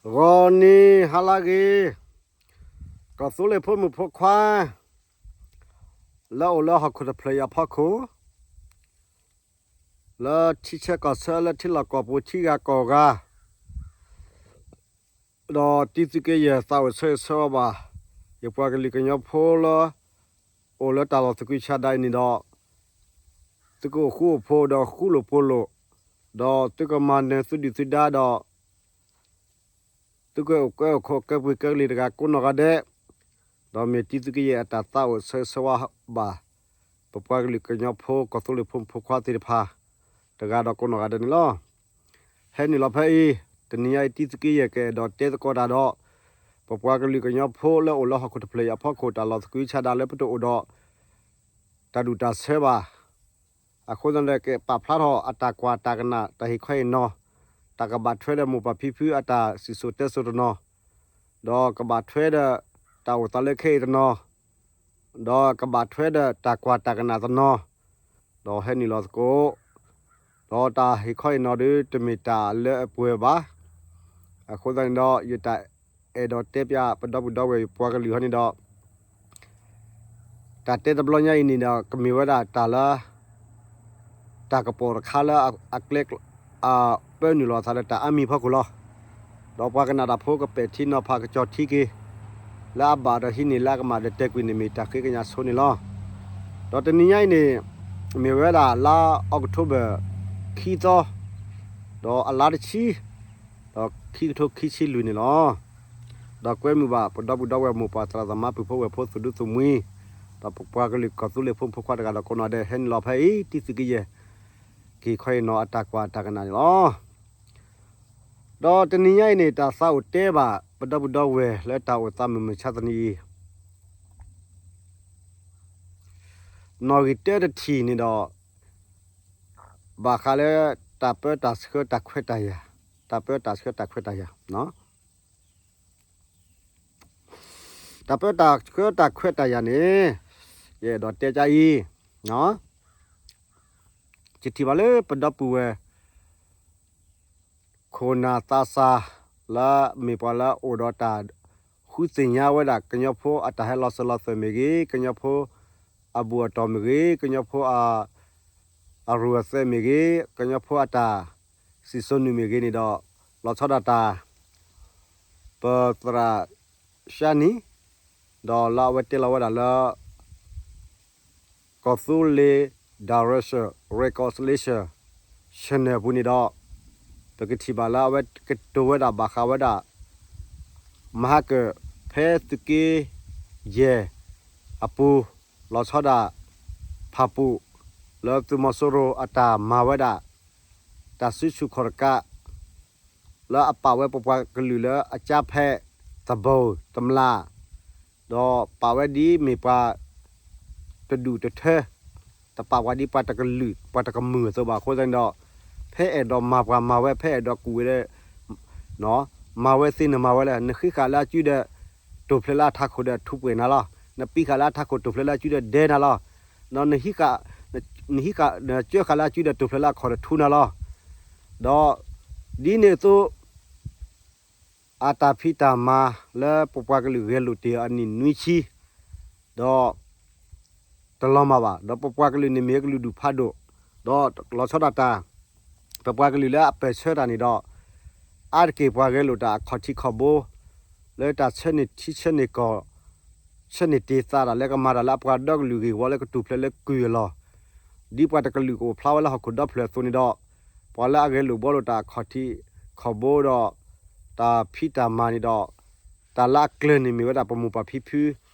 ဂီၤနံၤဟါလၢအဂ့ၤ, ကီၢ်သူလ့ၤဖိမုၣ်ဖိခွါ လၢအအိၣ်လၢဟီၣ်ခိၣ်တဖျၢၣ်အံၤအဖီခိၣ်, လၢထံဆၢကီၢ်ဆၢ လၢထံလီၢ်ကီၢ်ပူၤ ထံဂၤကီၢ်ဂၤ ဒီးတံသုးက့ယဲၢ်သးအိၣ်ဆၢဂ့ၤဆၢဝါဘၣ် ယပှၤကလုာ်ကညီဖိလၢ အိၣ်လၢတၢ်လီၢ်သကုၤဆးဒးအံၤန့ၣ်ဒီး, သုကအိၣ်ဃူအိၣ်ဖိးဒီးဃူလိာ်ဖိးလိာ်, ဒီးသုကမၤနၢၤသုဒုၣ်သုဒါဒီး သုကအိၣ်ကဲအိၣ်ခိးကဲပှ့ၤကဲကလံၤတဂၤကိးနီၢ်ဂၤဒဲး, ဒီးမ့ၢ်တံသုးက့ယဲၢ်အတၢ်သးအိၣ်ဆၢဂ့ၤဆၢဝါဘၣ် ပပှၤကလုာ်ကညီဖိ ကီၢ်သူလ့ၤဖိမုၣ်ဖိခွါသ့ၣ်တဖၣ် တဂၤဒီးကိးနီၢ်ဂၤဒဲးန့ၣ်လီၤ. ဟဲနုာ်လီၤဖဲအံၤ, တနံၤညါအံၤ တံသုးက့ယဲၢ်ကအဲၣ်ဒိးတဲသကိးတၢ်ဒီး ပပှၤကလုာ်ကညီဖိလၢအိၣ်လၢဟီၣ်ခိၣ်တဖျၢၣ်အံၤအဖီခိၣ် တၢ်လီၢ်သကုၤဆးဒးလၢပတအိၣ်ဒီး တၢ်ဒူၣ်တၢ်ဆၢဘၣ်. အဃိသတးဒီး ကပာ်ဖျါထီၣ်အတၢ်ကွၢ်တၢ်ကနၣ် တၢ်ဟ့ၣ်ခီဟ့ၣ်နီၤ, တၢ်ကဘၣ်ထွဲဒီးမိၢ်ပၢ်ဖံဖုအတၢ်စံၣ်စိၤတဲစိၤတနီၤ, ဒီးကဘၣ်ထွဲဒီးတၢ်အိၣ်သးလၢခဲအံၤတနီၤ, ဒီးကဘၣ်ထွဲဒီးတၢ်ကွၢ်တၢ်ကနၣ်တနီၤ, ဒီးဟဲနုာ်လီၤသကိး ဒီးတၢ်ဟ့ၣ်ခီဟ့ၣ်နီၤဒီး တမ့ၢ်တၢ်လၢအပှဲၤဘၣ်. အဃိသတးန့ၣ်ဒီး ယတၢ်အဲၣ်ဒိးတဲပျးပဒီပုၢ်ဒီဝဲၢ်ပှၤကလုာ်ဟီန့ၣ်ဒီး တၢ်တဲတဘျီညါအံၤန့ၣ်ဒီး ကမ့ၢ်ဝဲဒၣ်တၢ်လၢ တၢ်ကပီၤတခါလၢအကျဲ အပၢနုာ်လီၤအသးဒီးတၢ်အါမံၤဖီခိၣ်လီၤ. ဒီးပှၤကနၣ်တၢ်ဖိကပဲာ်ထံနီၤဖးကစီၣ်ထံက့ၤ လၢအဘၣ်ဒီးဟံးန့ၢ်လၢအကမၣ်ဒီးတဲကွံာ်န့ၣ်မ့ၢ်တၢ်ဃ့ကညးဆိန့ၣ်လီၤ. ဒီးတနံၤညါအံၤန့ၣ် မ့ၢ်ဝဲဒၣ်လါအီးကထိဘၢၣ် ခံသီ, ဒီးအလါတဆံ, ဒီးခံကထိခံဆံလွံၢ်န့ၣ်လီၤ. ဒီးကွဲမုာ်ဘၣ်ပဒီပုၢ်ဒီဝဲၢ်မိၢ်ပၢ်သရၣ်သမါ ပုၢ်ဖိဝဲၢ်ဖိသူၣ်ဒူသးမုာ်, ဒီးပပှၤကလုာ်ကီၢ်သူလ့ၤဖိမုၣ်ဖိခွါတဂၤဒီးကိးနီၢ်ဒဲး ဟဲနုာ်လီၤဖဲအံၤ တံသုးက့ယဲၢ် ကဟ့ၣ်ခီဟ့ၣ်နီၤအတၢ်ကွၢ်တၢ်ကနၣ်န့ၣ်လီၤ. ဒီးတနံၤညါအံၤန့ၣ် တၢ်သးအိၣ်တဲဘၣ်ပဒီပုၢ်ဒီဝဲၢ်လၢတၢ်အိၣ်သးမုၢ်မဆါတနံၤအံၤ နီၣ်ဂံၢ်တၢတထံၣ်န့ၣ်ဒီး ဘၣ်ဃးလၢ တၢ်ပၢတၢ်ဆှၢတၢ်ခွဲးတၢ်ယာ်, တၢ်ပၢတၢ်ဆှၢတၢ်ခွဲးတၢ်ယာ်, တၢ်ပၢတၢ်ဆှၢတၢ်ခွဲးတၢ်ယာ်န့ၣ် ယအဲၣ်ဒိးတဲကအံၤ ယထံၣ်ဘၣ်လၢပဒီပုၢ်ဝဲၢ် ခိၣ်နၢ်သးစၢ် လၢမ့ၢ်ပှၤလၢအိၣ်ဒီးတၢ်ဃုသ့ၣ်ညါဝဲဒၣ် ကညီဖိအတၢ်ဟဲလီၤစၢၤလီၤသွဲၣ်မ့ၢ်ဂ့ၤ, ကညီဖိအဘူၣ်အတီၢ်မ့ၢ်ဂ့ၤ, ကညီဖိအ အရူၢ်အသဲမ့ၢ်ဂ့ၤ, ကညီဖိအတၢ်စံၣ်စိၤနုာ်မ့ၢ်ဂ့ၤန့ၣ်ဒီး လီၤဆီဒၣ်တၢ် ပသရၣ် ရှါနံၤ ဒီးလၢအဝဲတဲလီၤဝဲဒၣ်လၢ ကီၢ်သူလ့ၤ Direction Reconciliation Channel အပူၤန့ၣ်ဒီး ပကထံၣ်ဘၣ်လၢအဝဲကတိၤဝဲဒၣ်ဘၣ်ဃးဝဲဒၣ် မဟါကၢၣ် ဖဲသုးက့ယဲၢ်အပူၤ လီၤဆီဒၣ် ဖၣ်ပူၣ် လၢသုးမီၤစိရိၤအတၢ်မၤဝဲဒၣ် တၢ်စုဆူၣ်ခီၣ်တကး လၢအပာ်ဝဲပပှၤကလုာ်လၢအကၠါဖဲ သဘိၣ်တမျၢ် ဒီးပာ်ဝဲဒ်မ့ၢ်ပှၤတဒူၣ်တထၢ တပာ်ပှၤဒ်ပှၤတကလုာ် ပှၤတကမုာ်အသိးဘၣ်အဃိသတးန့ၣ်ဒီး ဖဲအဲၣ်ဒိးမၤပှၤမၤဝဲ ဖဲအဲၣ်ဒိးကူၣ်ဝဲ မၤဝဲသ့န့ၣ်မၤဝဲလဲၣ်. နဟံးဃာ်လၢအစုဒီး တိာ်ဖျဲးလၢအထးခိၣ်ဒီးထူးပှဲၤနၤလီၤ. နပံးဃာ်လၢအထးခိၣ်တိာ်ဖျဲးလၢအစုဒီးဒဲနၤလီၤ. နဟံးဃာ် နကၢဃာ်လၢအစုဒီးတိာ်ဖျဲးလၢအခီၣ်ဒီးထူးနၤလီၤ. ဒီးဒ်န့ၣ်အသိး အတၢ်ဖံးတၢ်မၤလၢပပှၤကလုာ်ဂဲၤလိာ်တ့ၢ်အနံၣ်နွံဆံ ဒီး တလီၤမၢ်ဘၣ်. ဒီးပပှၤကလုာ်န့ၣ်မ့ၢ်ကလုာ်ဒူၣ်ဖးဒိၣ်, ဒီးလီၤဆီဒၣ်တၢ် ပပှၤကလုာ်လၢအပၢၢ်ဆၢတၢ်န့ၣ်ဒီး အါတက့ၢ်ပှၤဂဲၤလိာ်တၢ်အခီၣ်ထံးခီၣ်ဘိ လၢတၢ်ဆၢန့ၢ်ထံဆၢန့ၢ်ကီၢ် ဆၢန့ၢ်တ့ၢ်သးတၢ်လၢကမၤတၢ်လၢအပှၤဒီကလုာ်ဂ့ၢ်ဝီလၢကတူၢ်ဖျဲးလၢကုၢ်အလီၢ်, ဒ်ပှၤတကလုာ်ကအိၣ်ဖျါဝဲလၢဟီၣ်ခိၣ်ဒီဖျၢၣ်အသိးန့ၣ်ဒီး ပှၤလၢအဂဲၤလိာ်ဘှီလိာ်တၢ်အခီၣ်ထံးခီၣ်ဘိဒီး တၢ်ဖံးတၢ်မၤန့ၣ်ဒီး တၢ်လၢအကျၢၤန့ၣ်မ့ၢ်ဝဲဒၣ်ပမိၢ်ပၢ်ဖံဖု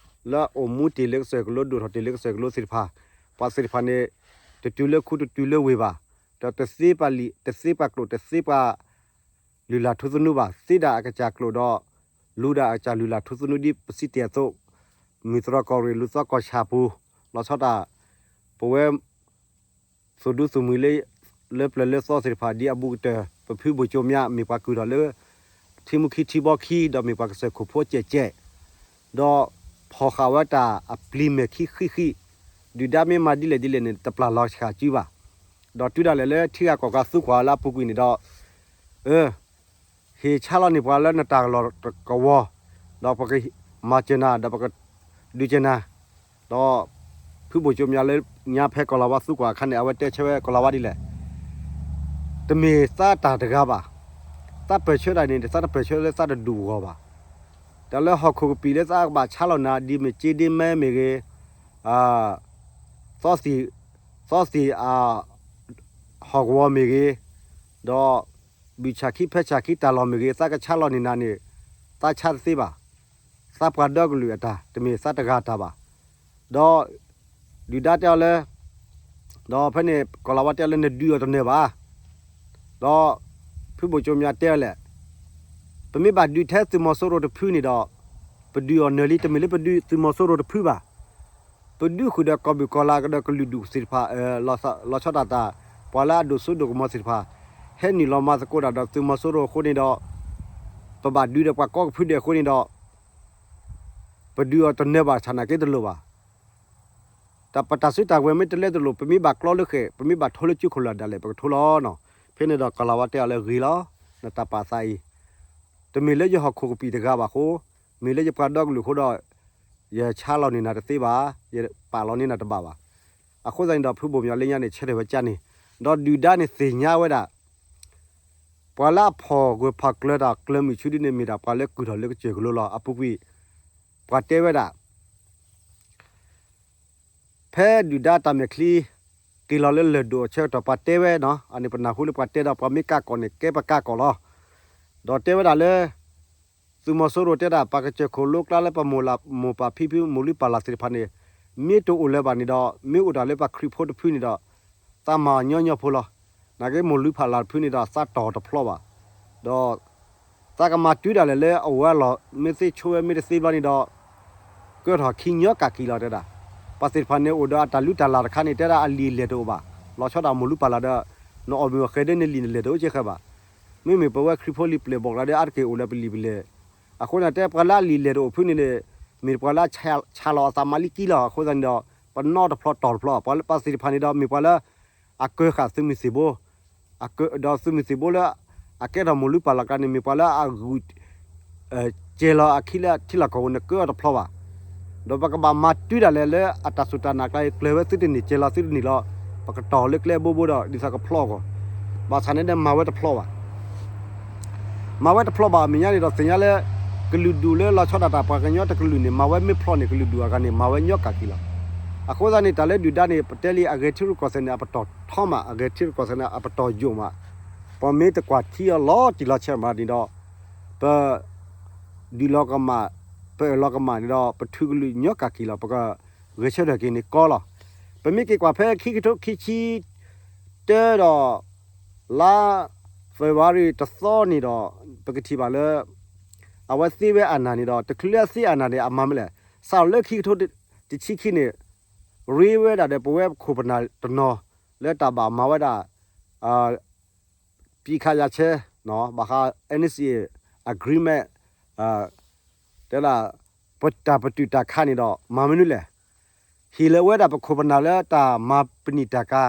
လၢအိၣ်မူတ့ၢ်လၢကစၢၢ်ကလိ ဒိၣ်ထီၣ်တ့ၢ်လၢကစၢၢ်ကလိသ့ၣ်တဖၣ်, ပှၤသ့ၣ်တဖၣ်န့ၣ် တတုၤလၢခူတတုၤလၢဝ့ၢ်ဘၣ်, ဒီးတသ့ပှၤလံာ် တသ့ပှၤကျိာ် တသ့ပှၤ လုၢ်လၢ်ထူသနူဘၣ်, သ့ဒၣ်အကစၢ်ကျိာ်ဒီး လူၤဒၣ်အကစၢ်လုၢ်လၢ်ထူသနူဒ်ပစံးတ့ၢ်အသိး, မုၢ်တြီၢ်ကီၢ်ရ့ၣ်လူၤသီကီၢ်ဆၣ်ပူၤ, လီၤဆီဒၣ်တၢ် ပဝဲ သူၣ်ဒူသးမုာ်လၢ လၢပျၢၤလၢသီသ့ၣ်တဖၣ် ဒ်အဘူးကတၢၢ် ပဖုဘိၣ်ကၠိမၠး မ့ၢ်ပှၤကုၢ်ထီၣ်လၢ ထံမူခံထံဘီခံ ဒီးမ့ၢ်ပှၤကစၢၢ်ခိၣ်ဖိကဲးကဲး, ဒီးဖီၣ်ဃာ်ဝဲတၢ်အပျံၤမဲာ်ခံဃံးဃံး, ဒုၣ်ဒါမ့ၢ်မၤဒ်လဲၣ်ဒ်လဲၣ်န့ၣ် တပျၢ်လီၤဆှၢကုဘၣ်, ဒီးတုၤဒၣ်လဲာ်လၢထံဂၤကီၢ်ဂၤသူကွၢ်လၢအပူၤကွံာ်န့ၣ်ဒီး အၢ ဟ့ၣ်ဆါလီၤန့ၢ်ပှၤလၢနတၢ်လီၢ်ကဝီၤ, ဒီးပကမၤစၢၤနၤ ဒီးပကဒုးစၢၤနၤ, ဒီး ဖုဘိၣ်ကၠိမၠးလၢညါဖဲကီၢ်လၤဝါသူကွၢ်အခါန့ၣ် အဝဲတဲဆၢဝဲကီၢ်လၤဝါဒ်လဲၣ်, တမ့ၢ်သးတၢ်တဂၤဘၣ်, သးပၢၢ်ဆၢတၢ်န့ၣ် သးတပၢၢ်ဆၢလၢသးတဒူၣ်အဂီၢ်ဘၣ်, တၢ်လၢဟီၣ်ခိၣ်ကပံာ်လၢသးကဘၣ်ဆါလီၤနၤ ဒ်မ့ၢ်က့ဒ့မဲမ့ၢ်ဂ့ၤ, သီသံၣ် သီသံၣ်အ ဟီၣ်ကဝီၤမ့ၢ်ဂ့ၤ, ဒီး ဘုၣ်ဆၣ်ခံဖဲဆၣ်ခံတၢ်လီၢ်မ့ၢ်ဂ့ၤ သးကဆါလီၤန့ၢ်နၤန့ၣ် သးဆါတသ့ဘၣ်, သးပှၤဒီကလုာ်အတၢ် တမ့ၢ်သးတဂၤအတၢ်ဘၣ်, ဒီး ဒုၣ်ဒါတဲအီၤလၢ ဒီးဖဲန့ၣ် ကီၢ်လၤဝါတဲအီၤလၢနဒုးအီၤတနၢၤဘၣ်, ဒီး ဖုဘိၣ်ကၠိမၠးတဲအီၤလဲၣ်, ပမ့ၢ်ဘၣ်ဒုးထဲသုးမီၤစိရိၤတဖုန့ၣ်ဒီး ပဒုးအီၤနၢၤလံ, တမ့ၢ်လၢပဒုးသုးမီၤစိရိၤတဖုဘၣ်, ပဒုးဃုာ်ဒီးကီၢ်ဘုၣ်ကီၢ်လၤကဒီးကလုာ်ဒူၣ်သ့ၣ်တဖၣ် လီၤဆီဒၣ်တၢ် ပှၤလၢအဒိၣ်စိဒိၣ်ကမီၤသ့ၣ်တဖၣ် ဟဲနုာ်လီၤမၤသကိးတၢ်ဒီးသုးမီၤစိရိၤအဃိန့ၣ်ဒီး ပဘၣ်ဒုးဒီးပှၤကိးကဖုဒဲးအဃိန့ၣ်ဒီး ပဒုးအီၤတနၢၤဘၣ်ဆၣ်နာ်က့တလိၣ်ဘၣ်, တၢ်ပတၢ်စုတၢ်ဝဲၤမ့ၢ်တလဲတလိၣ် ပမ့ၢ်ဘၣ်ကျီလၢဃဲး ပမ့ၢ်ဘၣ်ထိလၢကၠိခိၣ်လၢဒၣ်လဲာ် ပကထိလီၤနီၤ, ဖဲန့ၣ်ဒီးကီၢ်လၤဝါတဲအီၤလၢဂ့ၤလီၤ, နတၢ်ပာ်သးအံၤ တမ့ၢ်လၢယဟီၣ်ခိၣ်ကပံာ်တဂၤဘၣ်အဃိ, မ့ၢ်လၢယပှၤဒီကလုာ်အဃိဒီး ယဆါလီၤန့ၢ်နၤတသ့ဘၣ်, ယပာ်လီၤန့ၢ်နၤတဘၣ်ဘၣ်, အဃိသတးန့ၣ်ဒီးဖုဘိၣ်မၠးလၢညါန့ၣ် ဆၢထၢၣ်ဝဲကၢ်န့ၣ်, ဒီးဒုၣ်ဒါန့ၣ်သ့ၣ်ညါဝဲဒၣ် ပှၤလၢအဖီၣ်ဂၢၢ်ဖီၣ်ကျၢၤတၢ်ကျၢၤမုၢ်ဆူဒုန့ၣ် မ့ၢ်ဒၣ်ပှၤလၢကုၢ်ထီၣ်လၢကစၢၢ်ကလိလီၤ. အပူၤကွံာ် ပှၤတဲဝဲဒၣ် ဖဲဒုၣ်ဒါတၢ်မဲာ်ချံ က့ၤလီၤလၢလၢၢ်ဒိၣ်အဆၢကတီၢ် ပှၤတဲဝဲနီၤ, အန့ၣ်ပနၢ်ဟူလၢပှၤတဲဒီး ပှၤမ့ၢ်ကးကီၢ်န့ၣ် ကဲပကးကီၢ်လီၤ. ဒီးတဲဝဲဒၣ်လၢ သုးမီၤစိရိၤတဲဒၣ် ပှၤကစၢၢ်ခိၣ်လိကျါလၢပမိၢ်ပၢ်ဖံဖု မိၢ်လုၢ်ပၢ်လၢ်သ့ၣ်တဖၣ်န့ၣ် မ့ၢ်တအိၣ်လၢၤဘၣ်န့ၣ်ဒီး မ့ၢ်အိၣ်တၢ်လၢပှၤခရံာ်ဖိတဖုန့ၣ်ဒီး သးမၤညီညီဖိလီၤ. နာ်က့မိၢ်လုၢ်ဖးလၢ်တဖုန့ၣ်ဒီး သးတီၢ်တဖျီဘၣ်. ဒီး သးကမၤတုၤဒၣ်လဲာ်လၢအအိၣ်ဝဲအလီၢ် မ့ၢ်သ့ဆိဝဲမ့ၢ်တသ့ဘျီန့ၣ်ဒီး ကၢထီၣ်ခံညီကၢ်ကံၢ်လီၤတဲဒၣ်. ပှၤသ့ၣ်တဖၣ်န့ၣ်အိၣ်ဒီးအတၢ်လုၢ်တၢ်လၢ်တခါန့ၣ် တဲဒၣ်အလံာ်အလဲၢ်တအိၣ်ဘၣ်. လီၤဆီဒၣ်မိၢ်လုၢ်ပၢ်လၢ်ဒီး နအီၣ်မ့ၤအီၣ်ဃဲၤဒၣ်န့ၣ်လံာ်နလဲၢ်တအိၣ်ကဲဃဲဘၣ်. မ့မ့ၢ်ပဝဲခရံာ်ဖိလံာ်ပျဲၢ်ဘီၣ်ကျါဒီး အါတက့ၢ်အိၣ်လၢပလံာ်ပလဲၢ်. အဃိန့ၣ်တဲပှၤလၢအလံာ်လဲၢ်တအိၣ်ဖုန့ၣ်န့ၣ် မ့ၢ်ပှၤလၢအဆါလီၤအသးမၤလံကံလီၤ. အဃိသတးန့ၣ်ဒီး ပနီတဖျီတီၢ်တဖျီ ပှၤသ့ၣ်တဖၣ်န့ၣ်ဒီး မ့ၢ်ပှၤလၢ အကၢဃာ်သုးမုၢ်သံၣ်ဘိ ဒီးသုးမုၢ်သံၣ်ဘိလၢ အကဲထီၣ်မိၢ်လုၢ်ပၢ်လၢ်ကျါန့ၣ် မ့ၢ်ပှၤလၢအဂုာ် ကဲလီၤအခံလၢထံလီၢ်ကီၢ်ပူၤန့ၣ် ကၢအီၤတဖျီဘၣ်. ဒီးပကဘၣ်မၤတုၤဒၣ်လဲာ်လၢအတၢ်စူၢ်တၢ်နာ်ကျါအံၤ ကျၢၤဝဲသုတန့ၢ် ကဲလီၤသုတန့ၢ်လီၤ. ပကတီၢ်လၢကျဲဘိဘိဒီး ဒ်သိးကဖျီအဂီၢ် ဘၣ်ဆၣ်န့ၣ်ဒီးမၤဝဲတဖျီဘၣ် မၤဝဲတဖျီဘၣ်အမဲာ်ညါန့ၣ်ဒီးသ့ၣ်ညါလၢ ကလုာ်ဒူၣ်လၢလီၤဆီဒၣ်တၢ်ပှၤကညီတကလုာ်န့ၣ် မၤဝဲမ့ၢ်ဖျီန့ၣ် ကလုာ်ဒူၣ်အဂၤန့ၣ် မၤဝဲညီကၢ်ကံၢ်လီၤ. အဃိသတးန့ၣ် တၢ်လၢဒုၣ်ဒါန့ၣ် ပတဲလံအဂဲၤထံရူၢ်ကီၢ်သဲးန့ၣ် အပတီၢ်ထီမး အဂဲၤထံရူၢ်ကီၢ်သဲးန့ၣ် အပတီၢ်ယိာ်မး ပမ့ၢ်တကွၢ်ထံအီၤလီၤတံၢ်လီၤဆဲးမးန့ၣ်ဒီး ပ ဒုးလီၤကမၣ် ပအၢၣ်လီၤကမၣ်န့ၣ်ဒီး ပထုးကလုာ်ညီကၢ်ကံၢ်လီၤ ပကဂဲၤဆၢထၢၣ်က့ၤန့ၣ်ကီလီၤ. ပမ့ၢ်က့ၤကွၢ်ဖဲခံကထိခံဆံ တၢဒီး လါ February တသီန့ၣ်ဒီး ပကထံၣ်ဘၣ်လၢ အဝဲသ့ဝဲအနၢ်န့ၣ်ဒီး တချုးလၢအသ့အနၢ်န့ၣ် အမၤမနုၤလဲၣ်. စးထီၣ်လၢခံကထိတဆံခံန့ၣ် ရ့ဝဲဒၣ်ဒီးပဝဲပခိၣ်ပနၢ်တနီၤ လၢတၢ်ဘၣ်မၤဝဲဒၣ် ပံခယၤဆဲ ဘၣ်ဃး NCA agreement တဲဒၣ် ပတၢ်ပတုာ်တၢ်ခးန့ၣ်ဒီး မၤမနုၤလဲၣ်. ဟ့ၣ်လီၤဝဲဒၣ်ပခိၣ်ပနၢ်လၢတၢ်မၤပနံာ်တၢ်ကၤ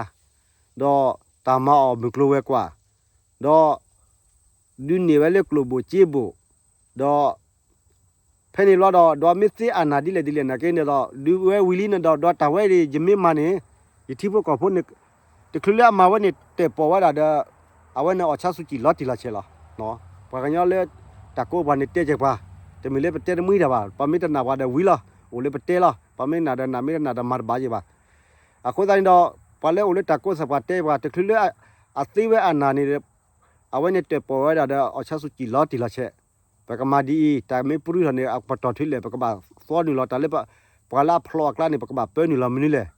ဒီးတၢ်မၤအီၣ်မုၢ်ကျိၤဝဲၤကွာ် ဒီး ဒုးန့ၢ်ဝဲလၢကျိၣ်ဘိၣ်စ့ဘိၣ် ဒီး ဖဲန့ၣ်ဘျီဒီး ဒီးမ့ၢ်သ့အနၢ်ဒ်လဲၣ်ဒ်လဲၣ်နာ်က့န့ၣ်ဒီး ဒုးဝဲဝံၤလံန့ၣ်ဒီး ဒီးတၢ်ဝဲဒၣ် ယမ့ၢ်မၤန့ၣ် ယထံဖိကီၢ်ဖိန့ၣ် တချုးလၢအမၤဝဲန့ၣ် တၢၣ်ပီၣ်ဝဲဒၣ်ဒီး အဝဲန့ၣ်အီၣ်ဆါဆူၣ်ကံၢ်လီၤတံၢ်လီၤဆဲးလီၤ. ပှၤကညီလၢတၢ်ကိးပှၤန့ၣ်တဲက့ၤပှၤ, တမ့ၢ်လၢပတဲတမှံတၢ်ဘၣ်, ပှၤမ့ၢ်တနာ်ပှၤဒီးဝံၤလီၤ, အိၣ်လၢပတဲလီၤ, ပှၤမ့ၢ်နာ်ဒီးနာ် မ့ၢ်တနာ်ဒီးမၤတဘၣ်ယံၤဘၣ်. အဃိသတးန့ၣ်ဒီး ပှၤလၢအိၣ်လၢတၢ်ကိးသးပှၤတဲပှၤ တချုးလၢအသ့ဝဲအနၢ်န့ၣ် အဝဲန့ၣ်တၢၣ်ပီၣ်ဝဲဒၣ်ဒီး အီၣ်ဆါဆူၣ်ကံၢ်လီၤတံၢ်လီၤဆဲး, ပကမၤဒ်အံၤ, တၢ်မ့ၢ်ပရူထီၣ်န့ၣ် အပတီၢ်ထုးလဲၣ်, ပကဘၣ်သီနုာ်လီၤ တၢ်လၢပှၤလၢအဖျိအကျါန့ၣ် ပကဘၣ်ပၢနုာ်လီၤမနုၤလဲၣ်.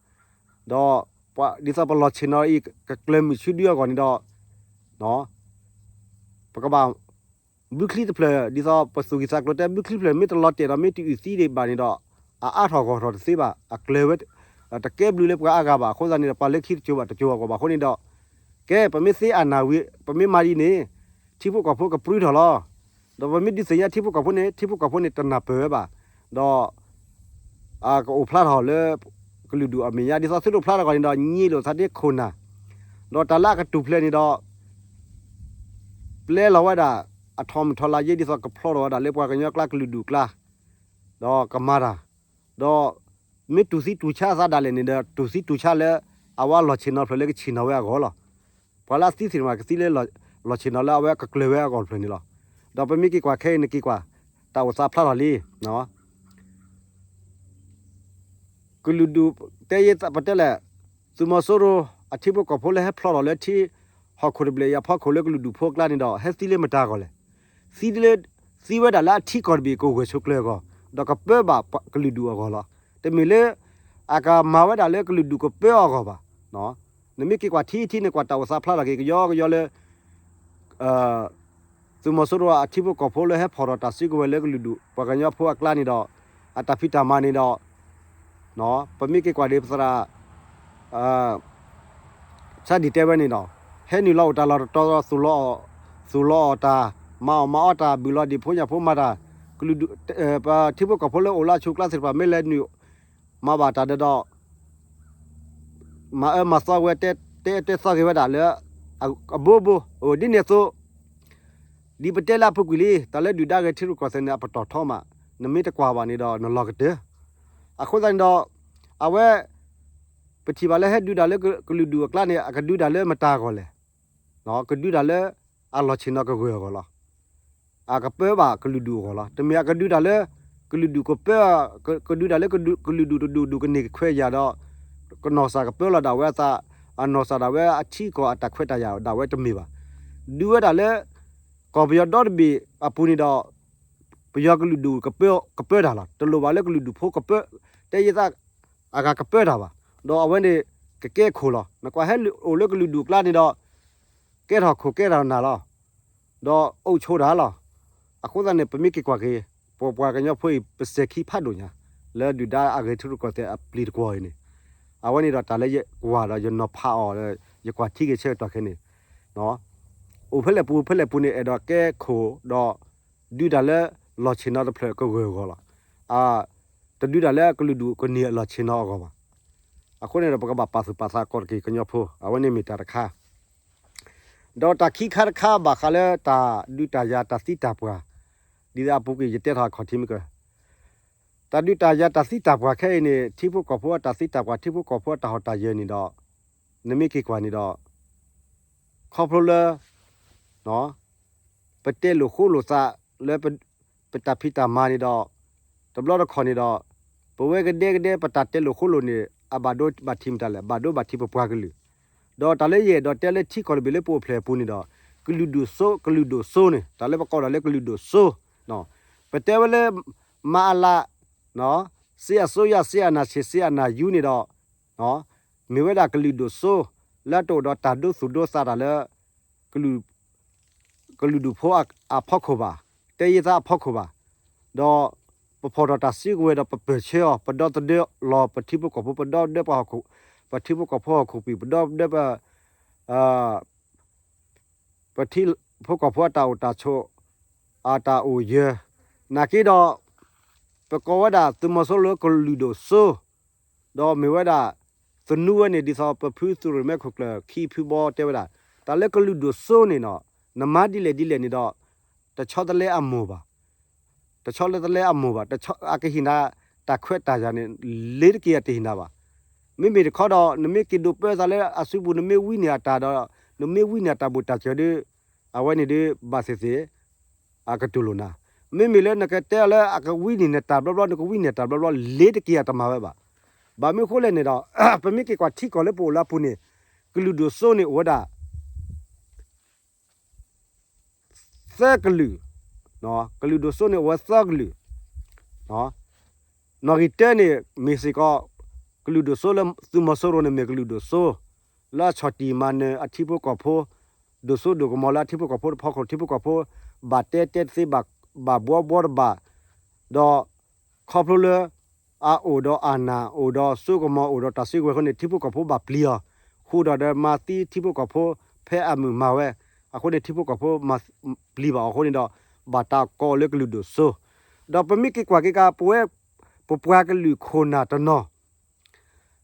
ဒီး ဒ်သိးပလီၢ်ဆ့ၣ်နီၤအံၤ ကကျၢၤမုၢ်ဆူဒုအဂီၢ်န့ၣ်ဒီး ပကဘၣ် ဘုချံတဖျၢၣ် ဒ်သိးပသူၣ်ကံၢ်သးကျိၤတဲ ဘုချံတဖျၢၣ် မ့ၢ်တလီၤတဲာ်ဒီး မ့ၢ်တအုၣ်သံဒံးဘၣ်န့ၣ်ဒီး အအါထီၣ်ဂီၢ်ထီၣ်တသ့ဘၣ်, အကျၢၤဝဲ တကဲဘျုးလၢပှၤအါဂၤဘၣ်. အဃိသတးန့ၣ်ဒီး ပှၤလၢခံတစိၤဘၣ် တစိၤဘၣ်ကီးဘၣ်အဃိန့ၣ်ဒီး ကဲ ပမ့ၢ်သ့အနၢ်ဝံၤ ပမ့ၢ်မၤဒ်န့ၣ် ထံဖိကီၢ်ဖိကပြုထီၣ်လီၤ. ဒီးပမ့ၢ်ဒုးသ့ၣ်ညါထံဖိကီၢ်ဖိန့ၣ် ထံဖိကီၢ်ဖိန့ၣ် တနၢ်ပၢၢ်ဝဲဘၣ်. ဒီး အကအိၣ်ဖျါထီၣ်လၢ ကလုာ်ဒူၣ်အမဲာ်ညါ ဒ်သိးသုတအိၣ်ဖျါထီၣ်အဂီၢ်န့ၣ်ဒီး ညံလိာ်သးဒ်ခိၣ်နၢ်, ဒီးတၢ်လၢအကတူၢ်ဖျဲးန့ၣ်ဒီး ပျဲလီၤဝဲဒၣ် အထီမုၢ်ထီလါယဲၢ်ဒ်သိးကဖျီထီၣ်ဝဲဒၣ်လၢပှၤကညီကျါကလုာ်ဒူၣ်ကျါ ဒီးကမၤတၢ်, ဒီး မ့ၢ်တူၢ်သံတူၢ်ဆါအသးဒၣ်လဲာ်န့ၣ်ဒီး တူၢ်သံတူၢ်ဆါလၢ အဝဲလီၢ်ဆ့ၣ်နီၤဖျၢၣ်လၢကဆ့ၣ်နီၤဝဲအဂီၢ်လီၤ. ပှၤလၢအသံသ့ၣ်တဖၣ်ကသံလၢ လီၢ်ဆ့ၣ်နီၤလၢအဝဲကကျၢၤဝဲအဂီၢ်ဖျၢၣ်န့ၣ်လီၤ. ဒီးပမ့ၢ်က့ၤကွၢ်ခဲအံၤနက့ၤကွၢ် တၢ်အိၣ်သးဖျါထီၣ်လံ ကလုာ်ဒူၣ် တဲယပတဲလဲၣ်, သုးမီၤစိရိၤအထံဖိကီၢ်ဖိလၢဟဲဖျီထီၣ်လၢထံ ဟီၣ်ခိၣ်တဘ့ၣ်အံၤအဖီခိၣ်လၢကလုာ်ဒူၣ်ဖိအကျါန့ၣ်ဒီး ဟဲသံလၢမတၤအဂီၢ်လဲၣ်. သံလၢ သံဝဲဒၣ်လၢအထံကီၢ်တဘ့ၣ်ကဝဲၢ်ဆိးကျၢၤအဂီၢ်, ဒီးကပၢဘၣ်ကလုာ်ဒူၣ်အဂီၢ်လီၤ. တမ့ၢ်လၢ အကမၤဝဲဒၣ်လၢကလုာ်ဒူၣ်ကပၢအဂီၢ်ဘၣ်. နမ့ၢ်က့ၤကွၢ်ထံထံန့ၣ် ကွၢ်တၢ်အိၣ်သးဖျါထီၣ်က့ၤကယီကယီလၢ သုးမီၤစိရိၤအထံဖိကီၢ်ဖိလၢဟဲဖီၣ်ထီၣ်တၢ်စုကဝဲၤလၢကလုာ်ဒူၣ် ပှၤကညီဖိအကျါန့ၣ်ဒီး အတၢ်ဖံးတၢ်မၤန့ၣ်ဒီး ပမ့ၢ်က့ၤကွၢ်ဒ်ပသရၣ် ဆါဒံၣ်တဲဝဲန့ၣ်ဒီး ဟဲနုာ်လီၤအိၣ်တၢ်လီၢ်တတီၤ သူၣ်လီၤအီၣ်တၢ် မၤအီၣ်မၤအီတၢ် ဘုၣ်လီၤဒံၣ်ဖိညၣ်ဖိမၤတၢ် ကလုာ်ဒူၣ် ပထံဖိကီၢ်ဖိလၢအိၣ်လၢအဆိးကျါသ့ၣ်တဖၣ် မ့ၢ်လဲၤနုာ် မၤဘၣ်တၢ်ဒီးဒီး မၤအၢမၤသီဝဲ တဲတဲသီက့ၤဝဲဒၣ်လၢ အဘိဘိ ဒ်န့ၣ်အသိး ဒ်ပတဲလၢအပူၤကွံာ်လံ တၢ်လၢဒုၣ်ဒါဂဲၤထံရူၢ်ကီၢ်သဲးန့ၣ် အပတီၢ်ထီမး, နမ့ၢ်တကွၢ်ဘၣ်န့ၣ်ဒီးနလီၤကတၢၢ်. အဃိသတးန့ၣ်ဒီး အဝဲ ပထံၣ်ဘၣ်လၢဟဲဒုးတၢ်လၢကလုာ်ဒူၣ်အကျါန့ၣ် အကဒုးတၢ်လၢမတၤအဂီၢ်လဲၣ်. ကဒုးတၢ်လၢ အလီၢ်ဆ့ၣ်နီၤကဂၢၢ်အဂီၢ်လီၤ. အကပၢဘၣ်ကလုာ်ဒူၣ်အဂီၢ်လီၤ. တမ့ၢ်အကဒုးတၢ်လၢ ကလုာ်ဒူၣ်ကပၢ ကဒုးတၢ်လၢကလုာ်ဒူၣ်တဒူၣ်ဒူၣ်ကန့ၢ်ကခွဲးယာ်ဒီး ကနီၢ်စၢ်ကပၢလီၤဒၣ်ဝဲအသး, အနီၢ်စၢ်ဒၣ်ဝဲအထံကီၢ်အတၢ်ခွဲးတၢ်ယာ်ဒၣ်ဝဲတမ့ၢ်ဘၣ်. ဒုးဝဲဒၣ်လၢ ကီၢ်ပယီၤဒီတဘ့ၣ်အပူၤန့ၣ်ဒီး ပယီၤကလုာ်ဒူၣ်ကပၢတၢ်လီၤ. တလိၣ်ဘၣ်လၢကလုာ်ဒူၣ်ဖိကပၢ တဲယသး အဂၤကပၢတၢ်ဘၣ်. ဒီးအဝဲန့ၣ် ကကဲခိၣ်လီၤ. နကွၢ်ဟဲအိၣ်လၢကလုာ်ဒူၣ်အကျါန့ၣ်ဒီး ကဲထီၣ်ခိၣ်ကဲထီၣ်နၢ်လီၤ. ဒီးအိၣ်ဆိးတၢ်လီၤ. အဃိသတးန့ၣ် ပမ့ၢ်က့ၤကွၢ်က့ၤ ပပှၤကညီဖိအံၤ ပစဲၤခံဖးဒိၣ်ညါ လၢဒုၣ်ဒါအဂဲၤထံရူၢ်ကီၢ်သဲးအပျံၤတကွီၢ်အံၤန့ၣ်, အဝဲန့ၣ်ဒီးတၢ်လၢယကွၢ်ဒီးယနီၤဖးအီၤဒီး ယကွၢ်ထံက့ၤဆၢကတီၢ်ခဲအံၤန့ၣ် အိၣ်ဖဲလဲၣ်ပူၤဖဲလဲၣ်ပူၤန့ၣ် အဲၣ်ဒိးကဲခိၣ်ဒီး ဒုးတၢ်လၢလီၢ်ဆ့ၣ်နီၤတဖျၢၣ်ကဂၢၢ်အဂီၢ်လီၤ. တဒုးတၢ်လၢကလုာ်ဒူၣ်ကန့ၢ်အလီၢ်ဆ့ၣ်နီၤအဂီၢ်ဘၣ်. အဃိန့ၣ်ဒီး ပကဘၣ်ပာ်သူၣ်ပာ်သးကီးတက့ၢ်ကညီဖိ အဝဲန့ၣ်မ့ၢ်တၢ်တခါ ဒီးတၢ်ခံခါတခါဘၣ်ဃးလၢတၢ်ဒုးတၢ်ယၤတၢ်သံတၢ်ပှၢ်, ဒ်သိးအပူၤကွံာ်ယတဲထီၣ်အခီၣ်ထံးမ့ၢ်က တၢ်ဒုးတၢ်ယၤတၢ်သံတၢ်ပှၢ်ခဲအံၤန့ၣ် ထံဖိကီၢ်ဖိအတၢ်သံတၢ်ပှၢ် ထံဖိကီၢ်ဖိအတၢ်ဟီၣ်တၢ်ယၢၤန့ၣ်ဒီး နမ့ၢ်က့ၤကွၢ်န့ၣ်ဒီး ခီဖျိလၢ ပတဲလိာ်ဃိလိာ်သးလၢ ပတၢ်ဖံးတၢ်မၤန့ၣ်ဒီး တဘျီတခီၣ်န့ၣ်ဒီး ပဝဲကဒဲကဒဲ ပတၢ်တဲလိာ်ဃိလိာ်န့ၣ် အဘၣ်ဒိဘၣ်ထံးမတၤလဲၣ်, ဘၣ်ဒိဘၣ်ထံးပပှၤကလုာ်, ဒီးတၢ်လၢယအဲၣ်ဒိးတဲလၢထံကီၢ်တဘ့ၣ်လၢပအိၣ်ဖျဲၣ်အပူၤန့ၣ်ဒီး ကလုာ်ဒူၣ်စိ ကလုာ်ဒူၣ်စိန့ၣ် တၢ်လၢပကိးဒၣ်လၢကလုာ်ဒူၣ်စိ ပတဲဝဲလၢ မအလ စစ်အစိုးရ စစ်အာဏာရှင် စစ်အာဏာယူ န့ၣ်ဒီး မ့ၢ်ဝဲဒၣ်ကလုာ်ဒူၣ်စိ လၢတအိၣ်ဒီးတၢ်ဒိသူၣ်ဒိသးတၢ်လၢ ကလုာ်ဒူၣ်ဖိအဖီခိၣ်ဘၣ်, တဲယသးအဖီခိၣ်ဘၣ်, ဒီးပဖီၣ်ထီၣ်တၢ်စုကဝဲၤဒီး ပပၢၢ်ဆၢအီၤ, ပဒီသဒၢလီၤပထံဖိကီၢ်ဖိ, ပဒီသဒၢပှၤဟီၣ်ခိၣ်, ပထံဖိကီၢ်ဖိဟီၣ်ခိၣ်ပံာ်, ပဒီသဒၢပ ပထံဖိကီၢ်ဖိအတၢ်အိၣ်တၢ်ဆိး အတၢ်အိၣ်ယၢၤ, နာ်က့ဒီး ပကိးဝဲဒၣ်သုးမီၤစိရိၤလၢကလုာ်ဒိၣ်စိ ဒီးမ့ၢ်ဝဲဒၣ် သနူဝဲန့ၣ် ဒ်သိးပဖုသုးရ့ၣ်မဲခိၣ်ကျၢၢ်ခံဖုဘီတဲဝဲဒၣ်, တၢ်လၢကလုာ်ဒိၣ်စိန့ၣ်နီၤ နမၤဒ်လဲၣ်ဒ်လဲၣ်န့ၣ်ဒီး တဆီတလဲအမိၢ်ဘၣ်, တဆီတလဲအမိၢ်ဘၣ်, အကဟ့ၣ်နၤတၢ်ခွဲးတၢ်ယာ်န့ၣ် လ့ၤတက့ၤအတဟ့ၣ်နၤဘၣ်. မ့မ့ၢ်တခီဒီး နမ့ၢ်က့ၤဒိးပၢသးလၢအစုပူၤ နမ့ၢ်ဝံန့ၢ်အတၢ်ဒီး နမ့ၢ်ဝံန့ၢ်အတၢ်ဘိၣ်တၢ်စၢၤဒီး အဝဲန့ၣ်ဒ်ဘၣ်သ့ၣ်သ့ၣ် အကတူၢ်လိာ်နၤ. မ့မ့ၢ်လၢနကတဲအီၤလၢအကဝံန့ၢ်နတၢ်ဘျီဘျီ နကဝံန့ၢ်တၢ်ဘျီဘျီ လ့ၤတက့ၤအတမၤဝဲဘၣ်. ဘၣ်မနုၤအဃိလဲၣ်န့ၣ်ဒီး ပမ့ၢ်က့ၤကွၢ်ထံကီၢ်လၢပအိၣ်လၢအပူၤန့ၣ် ကလုာ်ဒိၣ်စိန့ၣ်အိၣ်ဝဲဒၣ် သၢကလုာ်, ကလုာ်ဒိၣ်စိန့ၣ်အိၣ်ဝဲသၢကလုာ်, နီၣ်ဂံၢ်တၢန့ၣ် မ့ၢ်စ့ၢ်ကီး ကလုာ်ဒိၣ်စိလၢသုးမီၤစိရိၤန့ၣ်မ့ၢ်ကလုာ်ဒိၣ်စိ လၢအဆီၣ်တံၢ်မၤနၢၤအထံဖိကီၢ်ဖိ, ဒိၣ်စိဒိၣ်ကမီၤလၢအထံဖိကီၢ်ဖိတဖီခိၣ် ထံဖိကီၢ်ဖိ ဘၣ်တဲတဲတသ့ ဘၣ်ဘှီဘှီတဘၣ်, ဒီး ခီဖျိလၢ အအိၣ်ဒီးအနၢ် အိၣ်ဒီးစိကမီၤ အိၣ်ဒီးတၢ်စုကဝဲၤအဃိန့ၣ် ထံဖိကီၢ်ဖိဘၣ်ပျံၤအီၤ, ဃုာ်ဒီးဒီးမၤသံထံဖိကီၢ်ဖိ ဖဲအမုၢ်မၤဝဲ, အဃိန့ၣ် ထံဖိကီၢ်ဖိမၤပျံၤဘၣ်အီၤအဃိန့ၣ်ဒီး ဘၣ်တၢ်ကိးအီၤလၢကလုာ်ဒိၣ်စိ, ဒီးပမ့ၢ်က့ၤကွၢ်က့ၤကါ ပဝဲ ပပှၤကလုာ်ခိၣ်နၢ်တနီၤ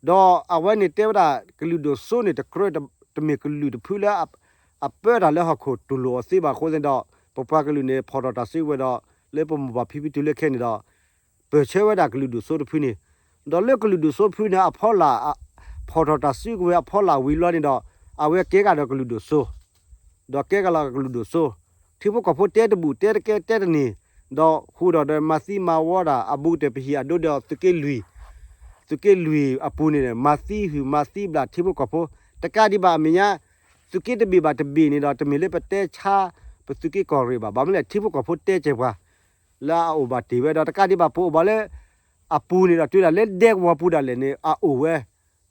ဒီးအဝဲန့ၣ်တဲဝဲဒၣ် ကလုာ်ဒိၣ်စိန့ၣ် တကြၢးတမ့ၢ်ကလုာ်တဖုလၢ အပၢတၢ်လၢဟီၣ်ခိၣ်တူၢ်လိာ်အီၤသ့ဘၣ်အဃိသတးဒီး ပပှၤကလုာ်န့ၣ် ဖီၣ်ထီၣ်တၢ်စုကဝဲၤဒီး လၢပမိၢ်ပၢ်ဖံဖုတုၤလၢခဲန့ၣ်ဒီး ပၢၢ်ဆၢဝဲဒၣ်ကလုာ်ဒိၣ်စိတဖုန့ၣ်, ဒီးလၢကလုာ်ဒိၣ်စိတဖုန့ၣ် အဖီလာ် ဖီၣ်ထီၣ်တၢ်စုကဝဲၤအဖီလာ်ဝံၤလီၤန့ၣ်ဒီး အဝဲကဲကဒီးကလုာ်ဒိၣ်စိ ဒီးကဲကလီၤကလုာ်ဒိၣ်စိ, ထံဖိကီၢ်ဖိတဲတဘူၣ်တဲတကဲတဲတန့ၢ်, ဒီးဃုာ်ဒီးဒီးမၤသံမၤဝီတၢ် အဘူးကတၢၢ်ပဟံၣ်အဒိဒီးသုးက့လွံၢ်, သုးက့လွံၢ်အပူၤန့ၣ် မၤသံဟုၣ်မၤသံဘျးထံဖိကီၢ်ဖိ, တကးဒံးဘၣ်အမဲာ်ညါ သုးက့တဘ့ၣ်ဘၣ်တဘ့ၣ်န့ၣ်ဒီး တမ့ၢ်လၢပတဲဆါ ပသုးက့ကီၢ်ရ့ၣ်ဘၣ်, ဘၣ်မနုၤလဲၣ် ထံဖိကီၢ်ဖိတဲကဲပှၤ လၢအအိၣ်ဘၣ်တ့ၢ်ဝဲဒီး တကးဒံးဘၣ်ပအိၣ်ဘၣ်လၢ အပူၤန့ၣ်ဒီး တုၤဒၣ်လၢဒဲကဝီၤပူၤဒၣ်လဲာ်န့ၣ် အအိၣ်ဝဲ,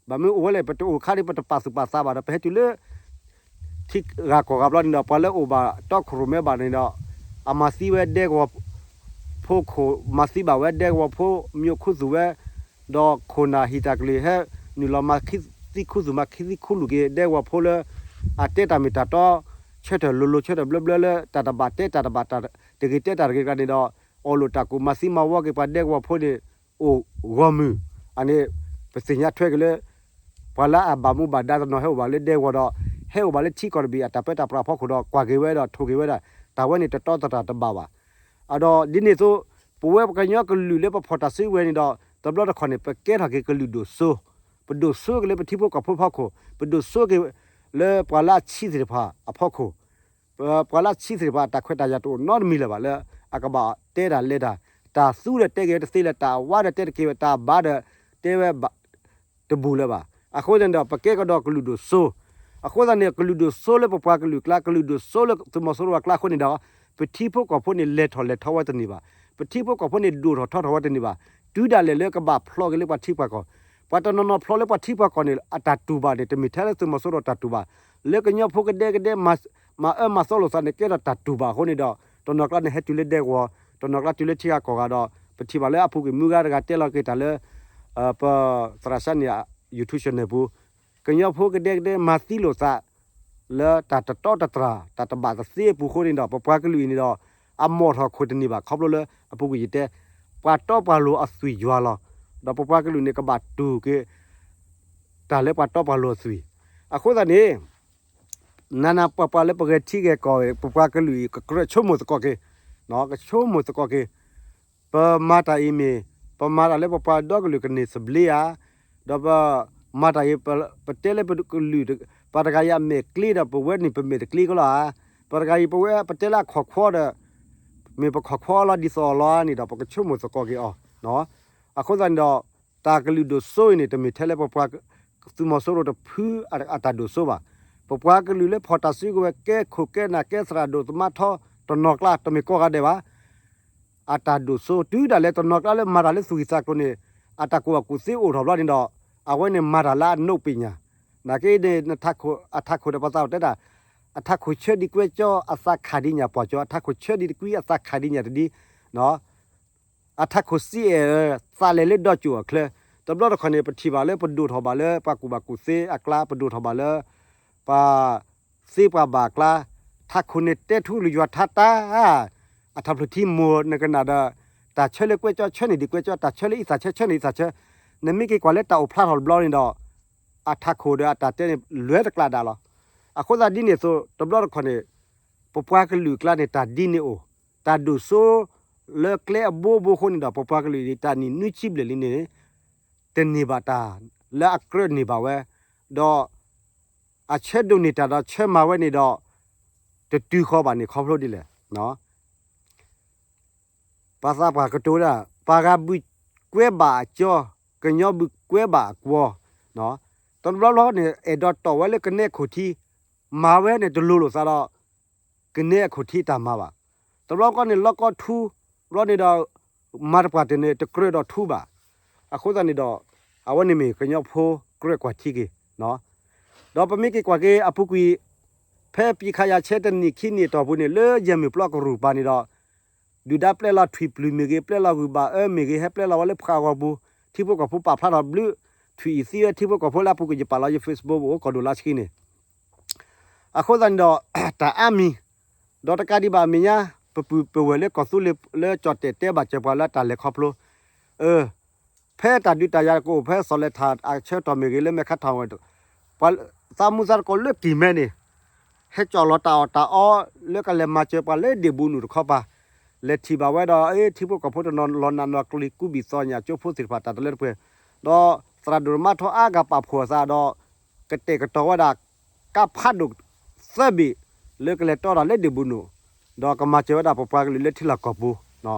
ဘၣ်မနုၤအိၣ်ဝဲလဲၣ် ပတအိၣ်ခါဒ် ပတပာ်သူၣ်ပာ်သးဘၣ်ဒီး ပဟဲတုၤလၢ ထံဂၤကီၢ်ဂၤဘျီန့ၣ်ဒီး ပှၤလၢအိၣ်ဘၣ်တီခိၣ်ရိၣ်မဲဘၣ်န့ၣ်ဒီး အမၤသံဝဲဒဲကဝီၤဖိခိၣ်, မၤသံဘၣ်ဝဲဒဲကဝီၤဖိမၠိၣ်ခူသူၣ်ဝဲ, ဒီးခိၣ်နၢ်ဟံၣ်တၢ်ကလုၢ်ဟဲနုာ်လီၤမၤသံခူသူၣ် မၤသံခူလူၢ်က့ၤ ဒဲကဝီၤဖိလၢ အတဲတၢ်မ့ၢ်တၢ်တီ ဆၢထၢၣ်လိၤလိၤ ဆၢထၢၣ်ဘျၢဘျၢလၢ တၢ်တဘၣ်တဲတၢ်တဘၣ်တၢ်တဂ့ၤ တဲတၢ်တဂ့ၤတဂၤန့ၣ်ဒီး အီၣ်လိာ်တၢ်ကူၣ် မၤသံမၤဝီက့ၤပှၤဒဲကဝီၤဖိန့ၣ် အိၣ်ဂီၢ်မုၢ်, အန့ၣ် ပသ့ၣ်ညါထွဲက့ၤလၢ ပှၤလၢအဘၣ်မူဘၣ်ဒါတနီၤဟဲအိၣ်ဘၣ်လၢဒဲကဝီၤဒီး ဟဲအိၣ်ဘၣ်လၢထံကီၢ်တဘ့ၣ်အတၢ်ပၢတၢ်ပြးအဖီခိၣ်ဒီး ကွၢ်က့ၤဝဲဒီးထိၣ်က့ၤဝဲဒၣ် တၢ်ဝဲန့ၣ်တတီသရၣ်တဘၣ်ဘၣ်. အဒီးဒ်န့ၣ်အသိး ပဝဲပကညီကလုာ်လၢပဖီၣ်တၢ်စုကဝဲၤန့ၣ်ဒီး တဘျီတခီၣ်န့ၣ် ပကဲထီၣ်က့ၤကလုာ်ဒိၣ်စိ, ပဒိၣ်စိက့ၤလၢပထံဖိကီၢ်ဖိအဖီခိၣ်, ပဒိၣ်စိက့ၤလၢပှၤလၢအဆံးသ့ၣ်တဖၣ်အဖီခိၣ် ပှၤလၢအဆံးသ့ၣ်တဖၣ် တၢ်ခွဲးတၢ်ယာ်တအိၣ်နီတမံၤလၢၤဘၣ်လၢ အကဘၣ်တဲတၢ်လဲၤတၢ်, တၢ်သူဒီးတဲက့ၤဝဲတသ့လၢၤ, တၢ်ဝါဒီးတဲတက့ၤဝဲ, တၢ်ဘါဒီးတဲဝဲ တဘူၣ်လၢၤဘၣ်. အဃိသတးန့ၣ်ဒီး ပကဲကဒီးကလုာ်ဒိၣ်စိ, အဃိသတးန့ၣ် ကလုာ်ဒိၣ်စိလၢပပှၤကလုာ်အကျါ, ကလုာ်ဒိၣ်စိလၢသုးမီၤစိရိၤအကျါအဃိန့ၣ်ဒီး ပထံဖိကီၢ်ဖိန့ၣ် လဲၤထီၣ်လဲၤထီဝဲတန့ၢ်ဘၣ်. ပထံဖိကီၢ်ဖိန့ၣ် ဒိၣ်ထီၣ်ထီထီၣ်ဝဲတန့ၢ်ဘၣ်. တုၤဒၣ်လဲာ်လၢကဘၣ်ဖျိးက့ၤလၢပှၤထံပှၤကီၢ်, ပှၤတနီၤနီၤဖျိးလၢပှၤထံပှၤကီၢ်န့ၣ် အတၢ်တူၢ်ဘၣ်န့ၣ် တမ့ၢ်ထဲလၢသုးမီၤစိရိၤတၢ်တူၢ်ဘၣ်, လၢကညီဖိကဒဲကဒဲ မၤအၢမၤသီလိာ်သးန့ၣ် ကဲထီၣ်တၢ်တူၢ်ဘၣ်အဃိန့ၣ်ဒီး တနီၤကျါန့ၣ်ဟဲတုၤလၢဒဲကဝီၤ, တနီၤကျါတုၤလၢထံဂၤကီၢ်ဂၤဒီး ပထံၣ်ဘၣ်လၢအပူၤကွံာ်မုၢ်ဂၤတဂၤတဲလီၤက့ၤတၢ်လၢ ပသရၣ်စၢ်န့ၣ် YouTube channel ပူၤ, ကညီဖိကဒဲကဒဲမၤသံလိာ်သး လၢတၢ်တတီတတြၢ် တၢ်တဘၣ်တသ့အပူၤအဃိန့ၣ်ဒီး ပပှၤကလုာ်အံၤန့ၣ်ဒီး အမိၢ်ထီၣ်ခိၣ်တန့ၢ်ဘၣ် ခီဖျိလၢအပူၤကွံာ်ယတဲ ပှၤတီပှၤလိၤအသွံၣ်ယွၤလီၤ. ဒီးပပှၤကလုာ်န့ၣ် ကဘၣ်တူၢ်က့ၤ တၢ်လၢပှၤတီပှၤလိၤအသွံၣ်, အဃိသတးန့ၣ် နးနးပှၤပှၤလၢပဂဲၤထံဂဲၤကီၢ် ပပှၤကလုာ်အံၤကကြၢးဆိကမိၣ်သကိးက့ၤ, ကဆိကမိၣ်သကိးက့ၤ ပမၤတၢ်အံၤမ့ၢ် ပမၤတၢ်လၢပပှၤဒီကလုာ်ကန့ၢ်သဘျ့ဧါ, ဒီးပမၤတၢ်အံၤ ပတဲလၢပကလုာ် ပှၤတဂၤအံၤအမဲာ်ကျ့ဒီး ပဝဲန့ၣ်ပမဲာ်တကျ့ကလီၤဧါ, ပှၤတဂၤအံၤ ပဝဲပတဲလၢအခီၣ်ခွီဒီး မ့ၢ်ပခီၣ်ခွီလီၤဒ်သိးအီၤလီၤန့ၣ်ဒီး ပကဆိကမိၣ်သကိးက့ၤအီၤ, အဃိသတးန့ၣ်ဒီး တၢ်ကလုာ်ဒိၣ်စိအံၤန့ၣ် တမ့ၢ်ထဲလၢပပှၤသုးမီၤစိရိၤတဖုအတၢ်ဒိၣ်စိဘၣ်. ပပှၤကလုာ်လၢဖီၣ်တၢ်စုကဝဲၤ ကဲခိၣ်ကဲနၢ် ကဲသရၣ်ဒိၣ်သမါထီ တနီၤကျါ တမ့ၢ်ကိးဂၤဒဲးဘၣ် အတၢ်ဒိၣ်စိ တုၤဒၣ်လဲာ်တနီၤကျါလၢမၤတၢ်လၢသူၣ်ဂံၢ်သးကျိၤန့ၣ် အတၢ်ကူၣ်ဘၣ်ကူၣ်သ့အိၣ်ထီၣ်ဘျီန့ၣ်ဒီး အဝဲန့ၣ်မၤတၢ်လၢအနိးပညၣ်, နာ်က့န့ၣ် အထးခိၣ်ဒီးပသးအိၣ်တဲတၢ် အထးခိၣ်ဆၢဒံးကွဲကၠီ အသးခးဒံးညၣ်ပှၢ်ကၠီ, အထးခိၣ်ဆၢဒံးတကွံ အသးခးဒံးညၣ်တဒံး, အထးခိၣ်စံအဲၣ် သးလဲၤလၢဒီကၠိၣ်အချၢ, တဘျီတခီၣ်န့ၣ် ပထံၣ်ဘၣ်လၢပဒိၣ်ထီၣ်ဘၣ်လၢပှၤကူၣ်ဘၣ်ကူၣ်သ့အကျါ, ပဒိၣ်ထီၣ်ဘၣ်လၢ ပှၤသ့ပှၤဘၣ်အကျါ, ထးခိၣ်န့ၣ်တဲထူယွၤထါတၢ်, အထးဖျိထံမိၢ်နကနၣ်ဒီး တၢ်ဆၢလၢကွဲကၠီဆၢန့ၣ်ဒံးကွဲကၠီ, တၢ်ဆၢလၢအံသၣ်ဆၢဆၢန့ၣ်အံသၣ်ဆၢ, နမ့ၢ်က့ၤကွၢ်လၢတၢ်အိၣ်ဖျါထီၣ်တဘျီန့ၣ်ဒီး အထးခိၣ်ဒီးအတၢ်တဲန့ၣ် လွဲတကျးဒၣ်လီၤ. အဃိသတးဒ်န့ၣ်အသိး တဘျီတခီၣ်န့ၣ် ပပှၤကလုာ်အကျါန့ၣ် တၢ်ဒ်န့ၣ်အိၣ်, တၢ်ဒိၣ်စိလၢကျဲအဘိဘိအဃိန့ၣ်ဒီး ပပှၤကလုာ်အံၤ တၢ်နံၣ်နွံဆံဘျဲၣ်လံန့ၣ် တန့ၢ်ဘၣ်တၢ်လၢအကြၢးန့ၢ်ဘၣ်ဝဲ, ဒီးအဆၢဒိးန့ၢ်တၢ်ဒီးဆၢမၤဝဲန့ၣ်ဒီး တတုၤဃီဘၣ်န့ၣ် ခီဖျိဒ်လဲၣ် ပှၤသးပှၢ်ကတိၤဒၣ် ပှၤဂၤဘုၣ်ကွဲဘၣ်အကၠီ, ကညီဘုၣ်ကွဲဘၣ်အကွီ, တဘျီဘျီန့ၣ် အဲၣ်ဒိးတီၢ်ဝဲလၢကနဲခိၣ်ထံ, မၤဝဲန့ၣ်တလိၤလိာ်သးဒီး ကနဲအခိၣ်ထံတၢ်မၤဘၣ်. တဘျီဘျီန့ၣ် လီၢ်ကီထူ, ဘျီန့ၣ်ဒီး မၤတပှၢ်တၢၢ်န့ၣ် တကြၢးဒီးထူဘၣ်. အဃိသတးန့ၣ်ဒီး အဝဲန့ၣ်မ့ၢ်ကညီဖိကြၢးကွၢ်ထံက့ၤ ဒီးပမ့ၢ်က့ၤကွၢ်က့ၤအပူၤကွံာ် ဖဲပံခါယၤဆဲတနံၣ်ခံနံၣ်အတီၢ်ပူၤန့ၣ် လၢယဲၢ်မုၢ်ပျီကရူၢ်ပၤန့ၣ်ဒီး ဒုၣ်ဒါပျဲလီၤထွံၣ်ပျုၢ်မ့ၢ်ဂ့ၤ ပျဲလီၤဂုၢ်ဘၣ်အၢမ့ၢ်ဂ့ၤ ဟဲပျဲလီၤဝဲလၢဖှးဂီၤပူၤ ထံဖိကီၢ်ဖိပာ်ဖျါထီၣ်ဘျုး ထွံၣ်အံၤသံဝဲထံဖိကီၢ်ဖိလၢအပူၤကွံာ်ယပာ်လီၤယ Facebook အိၣ်ကီၢ်ဒိၣ်လါဆှံန့ၣ် အဃိသတးန့ၣ်ဒီး တၢ်အါမံၤ ဒီးတကးဒံးဘၣ်အမဲာ်ညါ ပပုၢ်ပဝဲၢ်လၢကီၢ်သူလ့ၤလၢကၠီၣ်တဲာ်တဲဘၣ်စၢၤပှၤလၢတၢ်လဲၤခီဖျိ အ ဖဲတၢ်ဒုးတၢ်ယၤကအိၣ်ဖဲစီၤလဲၤထၣ်အဆၢကတီၢ်မ့ၢ်ဂ့ၤလၢမဲာ်ခါထီၣ်ဝဲ ပှၤသးမူသးတကိးလၢကံၢ်မဲန့ၣ် ဟဲကၠီၣ်လီၤတၢ်အီၣ်တၢ်အီ လၢကလဲၤမၤစၢၤပှၤလၢဒ့ၣ်ဘူးနုာ်တခီပၤ, လဲၤထံၣ်ဘၣ်ဝဲဒီး အ့ ထံဖိကီၢ်ဖိတနီၤလီၤနးနီၤကျံၤကူဘံၣ်သီညၣ်ကၠိဖိသ့ၣ်တဖၣ်တၢ်တလၢတပှဲၤ, ဒီးသရၣ်ဒိၣ်မါထီအါဂၤပာ်ဖှိၣ်အသးဒီး ကတဲာ်ကတီၤဝဲဒၣ် ကါဖးဒိၣ်သၢဘ့ၣ် လၢကလဲၤတီတၢ်လၢဒ့ၣ်ဘူးနုာ်, ဒီးကမၤစၢၤဝဲဒၣ်ပပှၤကလုာ်လၢထံလီၢ်ကီၢ်ပူၤ,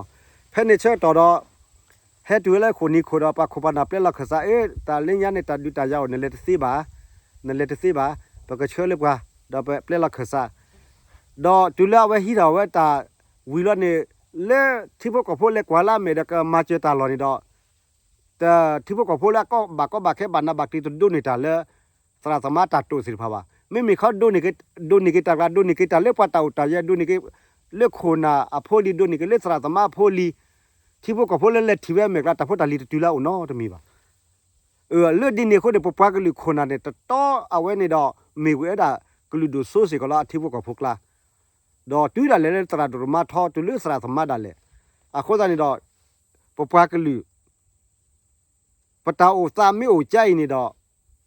ဖဲန့ၣ်ဆၢကတီၢ်ဒီး ဟဲတုၤဝဲလၢဃိာ်နံၤခိၣ်ဒီး ပှၤခိၣ်ပှၤနၢ်ပျဲလီၤခၢၣ်သး အ့ တၢ်လၢညါန့ၣ် တၢ်ဒုးတၢ်ယၤအိၣ် နလဲၤတသ့ဘၣ်, နလဲၤတသ့ဘၣ်, ပကဆှၢလၢပှၤ ဒီးပပျဲလီၤခၢၣ်သး, ဒီးတုၤလၢအဝဲဟံးထီၣ်ဝဲတၢ်ဝံၤလီၤန့ၣ် လၢထံဖိကီၢ်ဖိလဲၤကွၢ်လၢအမဲာ်ဒီးကမၤစၢၤတၢ်လီၢ်န့ၣ်ဒီး တထံဖိကီၢ်ဖိလၢအကီၢ်ဘၣ်ကီဘၣ်ခဲဘၣ်နးဘၣ်ကျံၤတဒိးန့ၢ်တၢ်လၢ သရၣ်သမါတၢ်တိာ်သ့ၣ်တဖၣ်ဘၣ်. မ့မ့ၢ်ခီ ဒိးန့ၢ်က့ၤတၢ်ကျါ ဒိးန့ၢ်က့ၤတၢ်လၢပှၤတၢ်အိၣ်တၢ်ယဲၤ ဒိးန့ၢ်က့ၤလၢခိၣ်နၢ်အဖိလံၤ ဒိးန့ၢ်က့ၤလၢသရၣ်သမါအဖိလံၤ, ထံဖိကီၢ်ဖိလၢလဲၤထံၣ်ဝဲအမဲာ်ကျါ တၢ်ဖိတၢ်လံၤတတုၤလၢအအိၣ်နီတမံၤဘၣ်. လၢဒ်န့ၣ်အဃိန့ၣ် ပပှၤကလုာ်ခိၣ်နၢ်န့ၣ် တတီအဝဲန့ၣ်ဒီး မ့ၢ်ဝဲဒၣ်ကလုာ်ဒိၣ်စိစ့ၢ်ကီးလၢအထံဖိကီၢ်ဖိကျါ, ဒီးတုၤဒၣ်လဲာ်လၢသရၣ်ဒိၣ်မါထီ တုၤလၢသရၣ်သမါဒၣ်လဲာ်, အဃိသတးန့ၣ်ဒီး ပပှၤကလုာ် ပတၢ်အိၣ်သးမ့ၢ်အိၣ်ကါအံၤန့ၣ်ဒီး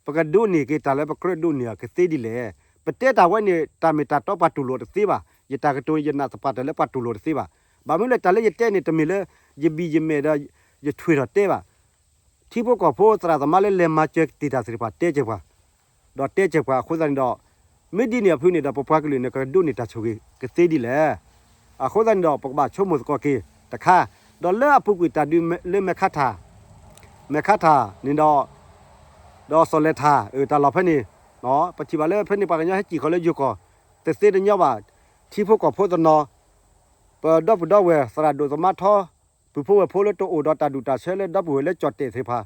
ပကဒိးန့ၢ်က့ၤတၢ်လၢပကြၢးဒိးန့ၢ်အီၤကသ့ဒ်လဲၣ်. ပတဲတၢ်ဝဲန့ၣ် တၢ်မ့ၢ်တၢ်တီပှၤတူၢ်လိာ်တသ့ဘၣ်. ယတၢ်ကတိၤယနာ်သပှၢ်တၢၢ်လၢပှၤတူၢ်လိာ်တသ့ဘၣ်. ဘၣ်မနုၤလဲၣ်တၢ်လၢယတဲန့ၣ် တမ့ၢ်လၢယဘံၣ်ယမဲာ်ဒီး ယထွဲထီၣ်တဲဘၣ်. ထံဖိကီၢ်ဖိသရၣ်သမါလၢလဲၤမၤစၢၤတ့ၢ်တၢ်သ့ၣ်တဖၣ်တဲစၢၤပှၤ ဒီးတဲစၢၤပှၤအဃိသတးန့ၣ်ဒီး မ့ၢ်ဒ်န့ၣ်အဖုန့ၣ်ဒီး ပပှၤကလုာ်န့ၣ် ကဒိးန့ၢ်တၢ်ဆိၣ်ဂ့ၤကသ့ဒ်လဲၣ်. အဃိသတးန့ၣ်ဒီး ပကဘၣ်ဆိကမိၣ်သကိးက့ၤတခါ, ဒီးလၢအပူၤကွံာ်တၢ်ဒုးလၢမဲခါထၣ်, မဲခါထၣ်န့ၣ်ဒီး ဒီးစီၤလဲၤထၣ် တၢ်လီၢ်ဖဲန့ၣ်, ပထံၣ်ဘၣ်လၢဖဲန့ၣ် ပှၤကညီဟဲစံၣ်ဃီၤလၢယိၤကီၢ် တသ့တညီဘၣ်. ထံဖိကီၢ်ဖိတနီၤ ပဒီပုၢ်ဒီဝဲၢ် သရၣ်ဒိၣ်သမါထီ ပုၢ်ဖိဝဲၢ်ဖိလၢတအိၣ်ဒီးတၢ်ဒူၣ်တၢ်ဆၢလၢဒီပုၢ်ဝဲၢ်လၢကၠီၣ်တဲာ်သ့ၣ်တဖၣ်,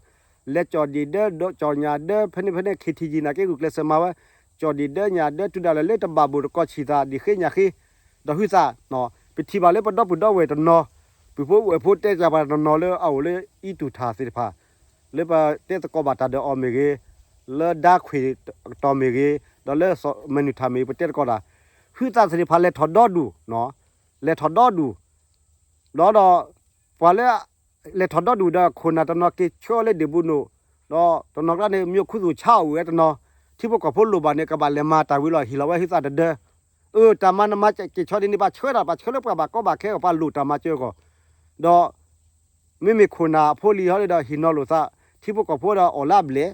လဲၤကၠီၣ်ဒံၣ်ဒၢ ကၠီၣ်ညၣ်ဒၢ ဖဲန့ၣ်ဖဲန့ၣ် ခ့ထံယံၤ နာ်က့ဂုာ်ကျဲးစၢးမၤဝဲ ကၠီၣ်ဒံၣ်ဒၢညၣ်ဒၢ တုၤဒၣ်လဲာ်လၢတဘၣ်ဘိၣ်တကီၢ်ဆံၣ်သး ဒံၣ်ဃ့ညၣ်ဃ့, ဒီးဟုသး, ပထံၣ်ဘၣ်လၢပဒီပုၢ်ဒီဝဲၢ်တနီၤ ပုၢ်ဖိဝဲၢ်ဖိတဲပှၤတနီၤလၢအအိၣ်လၢအံၣ်တူၢ်ထၣ်သ့ၣ်တဖၣ် လၢပတဲသကိးဘၣ်တၢ်ဒီးအီၤမ့ၢ်ဂ့ၤ, လၢဒါခွံၣ်တီၤမ့ၢ်ဂ့ၤ, ဒီးလၢစီၤမဲနုၢ်ထၣ်မ့ၢ်ဂ့ၤ ပတဲသကိးတၢ်, ဟုသးသ့ၣ်တဖၣ်လဲၤထီၣ်ဒီဒူၣ်, လဲၤထီၣ်ဒီဒူၣ်, ဒီးဒီး ပှၤလၢ လဲၤထီၣ်ဒီဒူၣ်ဒီးခိၣ်နၢ်တနီၤက့ၤဆှၢအီၤလၢဒ့ၣ်ဘူးနိၣ်, ဒီးတနီၤကျါန့ၣ် မ့ၢ်ခူသူၣ်ဆါအိၣ်ဝဲတနီၤ, ထံဖိကီၢ်ဖိလိၣ်ဘၣ်န့ၣ် ကဘၣ်လဲၤမၤတၢ်ဝံၤလီၤ ဟ့ၣ်လီၤဝဲဟုသးတဒၢ, အၢ တၢ်မၤနမၤက့ၤဆီဒ်န့ၣ် ဘၣ်ဆှၢတၢ် ဘၣ်ဆှၢလၢပှၤဘၣ်ကီဘၣ်ခဲအဂီၢ် ပှၤလိၣ်တၢ်မၤစၢၤအဂီၢ်, ဒီး မ့မ့ၢ်ခိၣ်နၢ်အဖိလံၤဟီဒီး ဟ့ၣ်နီၤလိာ်သး, ထံဖိကီၢ်ဖိဒီးအီၣ်လၢအဘျဲၣ်,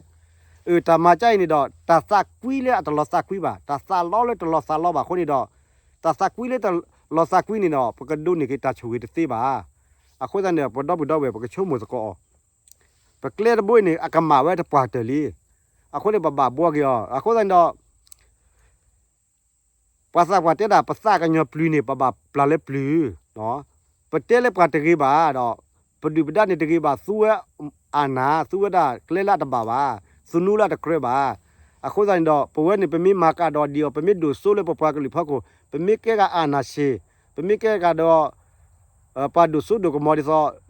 အၢ တၢ်မၤကါအံၤန့ၣ်ဒီး တၢ်သးကွံလၢအတလီၤသးကွံဘၣ်, တၢ်သးလီလၢတလီၤသးလီဘၣ်အဃိန့ၣ်ဒီး, တၢ်သးကွံလၢတလီၤသးကွံန့ၣ်ဒီး ပကဒိးန့ၢ်က့ၤတၢ်ဆိၣ်ဂ့ၤတသ့ဘၣ်. အဃိသတးန့ၣ် ပဒီပုၢ်ဒီဝဲၢ် ပကဆိကမိၣ်သကိးအီၤ, ပကျဲတဘိအံၤန့ၣ် အကမၣ်ဝဲတပှၢ်တၢၢ်လံ, အဃိန့ၣ် ပဘၣ်ဘှီက့ၤအီၤ, အဃိသတးန့ၣ်ဒီး ပှၤသးပှၢ်တဲဒၣ် ပသးကညီၤပျုၤန့ၣ် ပဘၣ်ပျၢ်လၢပျုၤ, ပတဲလၢပှၤတဂ့ၤဘၣ်ဒီး ပဒုၣ်ပဒါန့ၣ်တဂ့ၤဘၣ် သူဝဲအနၢ် သူဝဲဒၣ်ကျဲလၢအတဘၣ်ဘၣ်, သနူလၢအတကြၢးဘၣ်. အဃိသတးန့ၣ်ဒီး ပဝဲန့ၣ် ပမ့ၢ်မၤကဒီးဒံးအီၤ ပမ့ၢ်ဒိၣ်စိလၢပပှၤကလုာ်ဖီခိၣ် ပမ့ၢ်ကဲဂၤအနၢ်ဆံး, ပမ့ၢ်ကဲဂၤဒီး ပှၤဒိၣ်စိဒိၣ်ကမီၤဒ်သိး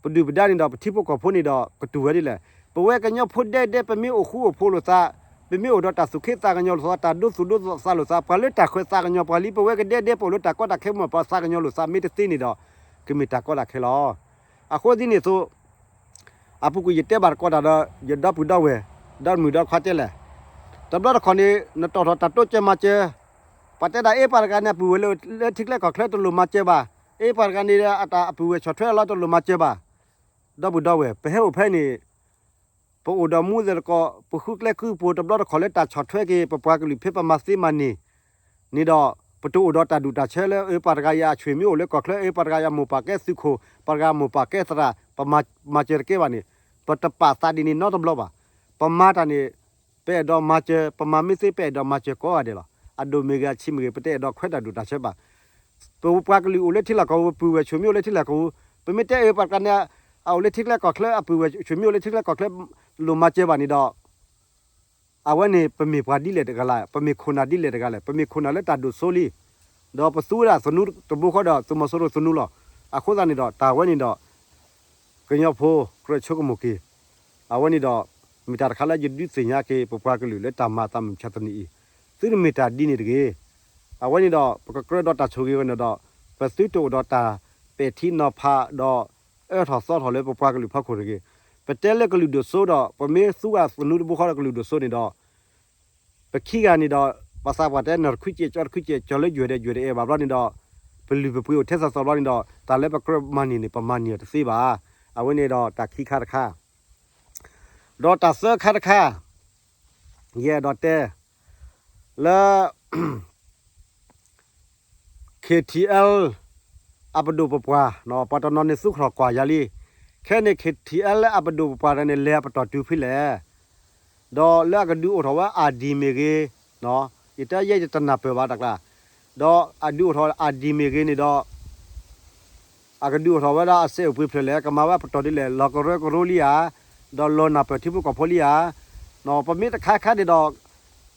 ပဒုၣ်ပဒါန့ၣ်ဒီး ပထံဖိကီၢ်ဖိန့ၣ်ဒီး ကတူၢ်ဝဲဒ်လဲၣ်. ပဝဲကညီဖိဒဲဒဲ ပမ့ၢ်အိၣ်ဃူအိၣ်ဖိးလိာ်သး, ပမ့ၢ်အိၣ်ဒီးတၢ်သူၣ်ခ့သးကညီၤလိာ်သး, တၢ်ဒိသူၣ်ဒိသးလိာ်သး, ပှၤလၢတၢ်ဃၢၤသးကညီၤပှၤလံ ပဝဲကဒဲဒဲ ပအိၣ်လၢတၢ်ကီတၢ်ခဲမ့ၢ် ပသးကညီၤလိာ်သးမ့ၢ်တသ့န့ၣ်ဒီး ကမ့ၢ်တၢ်ကီတၢ်ခဲလီၤ. အဃိဒ်န့ၣ်အသိး အပူၤကွံာ်ယတဲဘၣ်တကိးတၢ်ဒီး ယဒီပုၢ်ဒီဝဲၢ် ဒီမုၣ်ဒီခွါတဲလဲၣ်. တဘျီတခီၣ်န့ၣ် နတီၣ်ထီၣ်တၢ်တိစၢၤမၤစၢၤ, ပှၤတဲဒၣ် အ့ ပှၤတဂၤန့ၣ် အပုၢ်ဝဲၢ်လၢထံကျဲကီၢ်ချၢတလိၣ်မၤစၢၤဘၣ်, အ့ ပှၤတဂၤန့ၣ် အတၢ်အပုၢ်ဝဲၢ်ဆီၣ်ထွဲအလီၢ်တလိၣ်မၤစၢၤဘၣ်. ဒီပုၢ်ဒီဝဲၢ် ပဟဲအိၣ်ဖဲန့ၣ် ပအိၣ်ဒီးမူသ့ၣ်တကိး ပဃုကျဲဃုပိၤ တဘျီတခီၣ်လၢတၢ်ဆီၣ်ထွဲက့ၤ ပပှၤကလုာ်ဖဲပမၤသ့မၤန့ၢ်န့ၣ်ဒီး ပတအိၣ်ဒီးတၢ်ဒူၣ်တၢ်ဆၢလၢ အ့ ပှၤတဂၤအံၤအဆွေမျိုးအိၣ်လၢကီၢ်ချၢ, အ့ ပှၤတဂၤအံၤအမိၢ်ပၢ်ကဲသုးခိၣ်, ပှၤတဂၤအမိၢ်ပၢ်ကဲသရၣ်, ပမၤစၢၤတကဲဘၣ်န့ၣ် ပတပာ်သးဒ်န့ၣ်နီတဘျီဘၣ်. ပမၤတၢ်န့ၣ် ပအဲၣ်ဒိးမၤစၢၤ, ပမၤမ့ၢ်သ့ ပအဲၣ်ဒိးမၤစၢၤကိးဂၤဒဲးလီၤ. အဒိၣ်မ့ၢ်ဂ့ၤ အဆံးမ့ၢ်ဂ့ၤ ပတအဲၣ်ဒိးခွဲးတၢ်ဒူၣ်တၢ်ဆၢဘၣ်. ပပှၤကလုာ်အိၣ်လၢထံလီၢ်ကီၢ်ပူၤ, ပပုၢ်ဝဲၢ်ဆွေမျိုး အိၣ်လၢထံလီၢ်ကီၢ်ပူၤ, ပမ့ၢ်တဲအ့ ပှၤတဂၤန့ၣ် အအိၣ်လၢထံကျဲကီၢ်ချၢ, အပုၢ်ဝဲၢ်ဆွေမျိုး အိၣ်လၢထံကျဲကီၢ်ချၢ လိၣ်မၤစၢၤဘၣ်န့ၣ်ဒီး အဝဲန့ၣ် ပမ့ၢ်ပှၤဒ်လဲၣ်တဂၤလဲၣ်, ပမ့ၢ်ခိၣ်နၢ်ဒ်လဲၣ်တဂၤလဲၣ်, ပမ့ၢ်ခိၣ်နၢ်လၢတၢ်ဒိၣ်စိလံ. ဒီးပသူဝဲဒၣ်သနူတဘိဃီဒီး သုးမီၤစိရိၤသနူလီၤ. အဃိသတးန့ၣ်ဒီး တၢ်ဝဲန့ၣ်ဒီး ကညီဖိကြၢးဆိကမိၣ်က့ၤ, အဝဲန့ၣ်ဒီး မ့ၢ်တၢ်တခါလၢယဒုးသ့ၣ်ညါက့ၤ ပပှၤကလုာ်လၢတၢ်မၤအသးမုၢ်မဆါတနံၤအံၤ, သုတမ့ၢ်တၢ်ဒ်န့ၣ်တဂ့ၤ. အဝဲန့ၣ်ဒီး ပကကြၢးဒီးတၢ်ဆိၣ်ဂ့ၤဝဲန့ၣ်ဒီး ပသုတအိၣ်ဒီးတၢ်ပဲာ်ထံနီၤဖးဒီး အၢထီၣ်သီထီၣ်လၢပပှၤကလုာ်ဖီခိၣ်တဂ့ၤ. ပတဲလၢကလုာ်ဒိၣ်စိဒီး ပမ့ၢ်သူဝဲသနူတဘိဃီဒီးကလုာ်ဒိၣ်စိန့ၣ်ဒီး ပခံဂၤန့ၣ်ဒီး ဘၣ်ဆၣ်ပှၤတဲနီၢ်တခုကဲး ကၠီတခုကဲး ကၠီလၢယွဲၢ်ဒီးယွဲၢ်တအဲၣ်ဘၣ်ဘျီန့ၣ်ဒီး ပလုၢ်ပပှ့ၤအိၣ်ထဲသိးသိးဘျီန့ၣ်ဒီး တၢ်လၢပကြၢးမၤန့ၢ်န့ၣ် ပမၤန့ၢ်အီၤတသ့ဘၣ်. အဝဲန့ၣ်ဒီးတၢ်ခံခါတခါ ဒီးတၢ်သၢခါတခါ ယအဲၣ်ဒိးတဲ လၢ K T L အပဒိၣ်ပပှၢ် ပှၤတနီၤန့ၣ်သူၣ်ထီၣ်ကွၢ်ယၤလံ. ခဲန့ၣ် K T L လၢအပဒိၣ်ပပှၢ်တဂၤန့ၣ် လဲၤအပတီၢ်တုၤဖဲလဲၣ် ဒီးလၢအကဒုးအိၣ်ထီၣ်ဝဲ ID မ့ၢ်ဂ့ၤ, ယတဲယဲယတနၢ်ပၢၢ်ဘၣ်တၢ်ကျါ, ဒီးအဒုးအိၣ်ထီၣ် ID မ့ၢ်ဂ့ၤန့ၣ်ဒီး အကဒုးအိၣ်ထီၣ်ဝဲဒၣ်အစဲးအိၣ်ပှဲၤဖျၢၣ်လဲၣ်, ကမၤဝဲအပတီၢ်ဒ်လဲၣ်, လီၤကရၢကရိလံဧါ, ဒီးလီၤနၢ်ပၢၢ်ထံဖိကီၢ်ဖိလံဧါ. ပမ့ၢ်တခါခါန့ၣ်ဒီး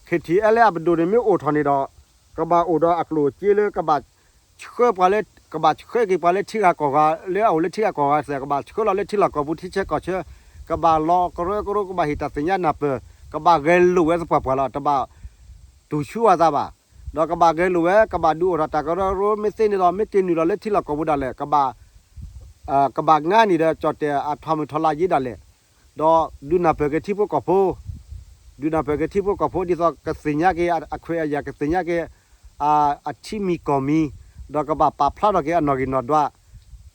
K T L လၢအပဒိၣ်န့ၣ်မ့ၢ်အိၣ်ထီၣ်န့ၣ်ဒီး ကဘၣ်အိၣ်ဒီးအကျိၣ်အစ့လၢကဘၣ်ဆှၢပှၤလၢ ကဘၣ်ဆှၢက့ၤပှၤလၢထံဂၤကီၢ်ဂၤ လၢအအိၣ်လၢထံဂၤကီၢ်ဂၤသ့ၣ် ကဘၣ်ဆှၢလီၤလၢထံလီၢ်ကီၢ်ပူၤထံဆၢကီၢ်ဆၢ, ကဘၣ်လီၤကရၢကရိ ကဘၣ်ဟ့ၣ်တၢ်သ့ၣ်ညါနၢ်ပၢၢ်, ကဘၣ်ဂဲၤလိာ်ဝဲသပှၢ်ပှၢ်လီၤ. တဘၣ်တူၢ်ဆူၣ်အသးဘၣ်. ဒီးကဘၣ်ဂဲၤလိာ်ဝဲ ကဘၣ်ဒုးအိၣ်ထီၣ်တၢ်ကရၢကရိ မ့ၢ်သ့န့ၣ်ဒီး မ့ၢ်က့ၤနုာ်လီၤလၢထံလီၢ်ကီၢ်ပူၤဒၣ်လဲာ် ကဘၣ် ကဘၣ်ငါန့ၣ်ဒီး ကၠီၣ်တဲၣ်အထီမုၢ်ထီလါယ့ဒၣ်လဲာ်, ဒီးဒုးနၢ်ပၢၢ်က့ၤထံဖိကီၢ်ဖိ, ဒုးနၢ်ပၢၢ်က့ၤထံဖိကီၢ်ဖိ ဒ်သိးကသ့ၣ်ညါက့ၤအခွဲးအယာ် ကသ့ၣ်ညါက့ၤ အထံမံၤကီၢ်မံၤ, ဒီးကဘၣ်ပာ်ဖျါထီၣ်က့ၤအနီၣ်ဂံၢ်နီၣ်ဒွး,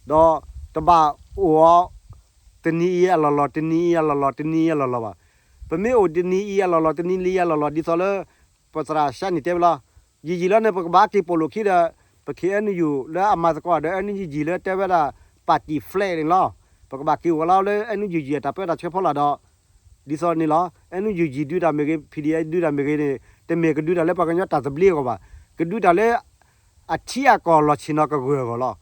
ဒီးတဘၣ်အိၣ်အီၤ တနံၤအံၤအလီၢ်လီၢ် တနံၤအံၤအလီၢ်လီၢ် တနံၤအံၤအလီၢ်လီၢ်ဘၣ်. ပမ့ၢ်အိၣ်တနံၤအံၤအလီၢ်လီၢ် တနံၤလံအလီၢ်လီၢ် ဒ်သိးလၢ ပသရၣ်စၢ်န့ၣ်တဲဝဲလီၤ. ယံာ်ယံာ်လီၤန့ၣ် ပကဘၣ်က့ၤပိာ်လိာ်ခံဒီး ပ K N U လၢအမၤသကိးဒီး N U G လၢတဲဝဲဒၣ် party flag န့ၣ်လီၤ. ပကဘၣ်က့ၤအိၣ်လီၤလၢ N U G အတၢ်ပၢတၢ်ဆှၢဖီလာ်ဒီး ဒ်သိးန့ၣ်လီၤ. N U G ဒုးတၢ်မ့ၢ်ဂ့ၤ P D F ဒုးတၢ်မ့ၢ်ဂ့ၤန့ၣ် တမ့ၢ်ကဒုးတၢ်လၢပှၤကညီတၢ်သဘျ့အဂီၢ်ဘၣ်. ကဒုးတၢ်လၢ အထံအကီၢ်လီၢ်ဆ့ၣ်နီၤကဂၢၢ်အဂီၢ်လီၤ.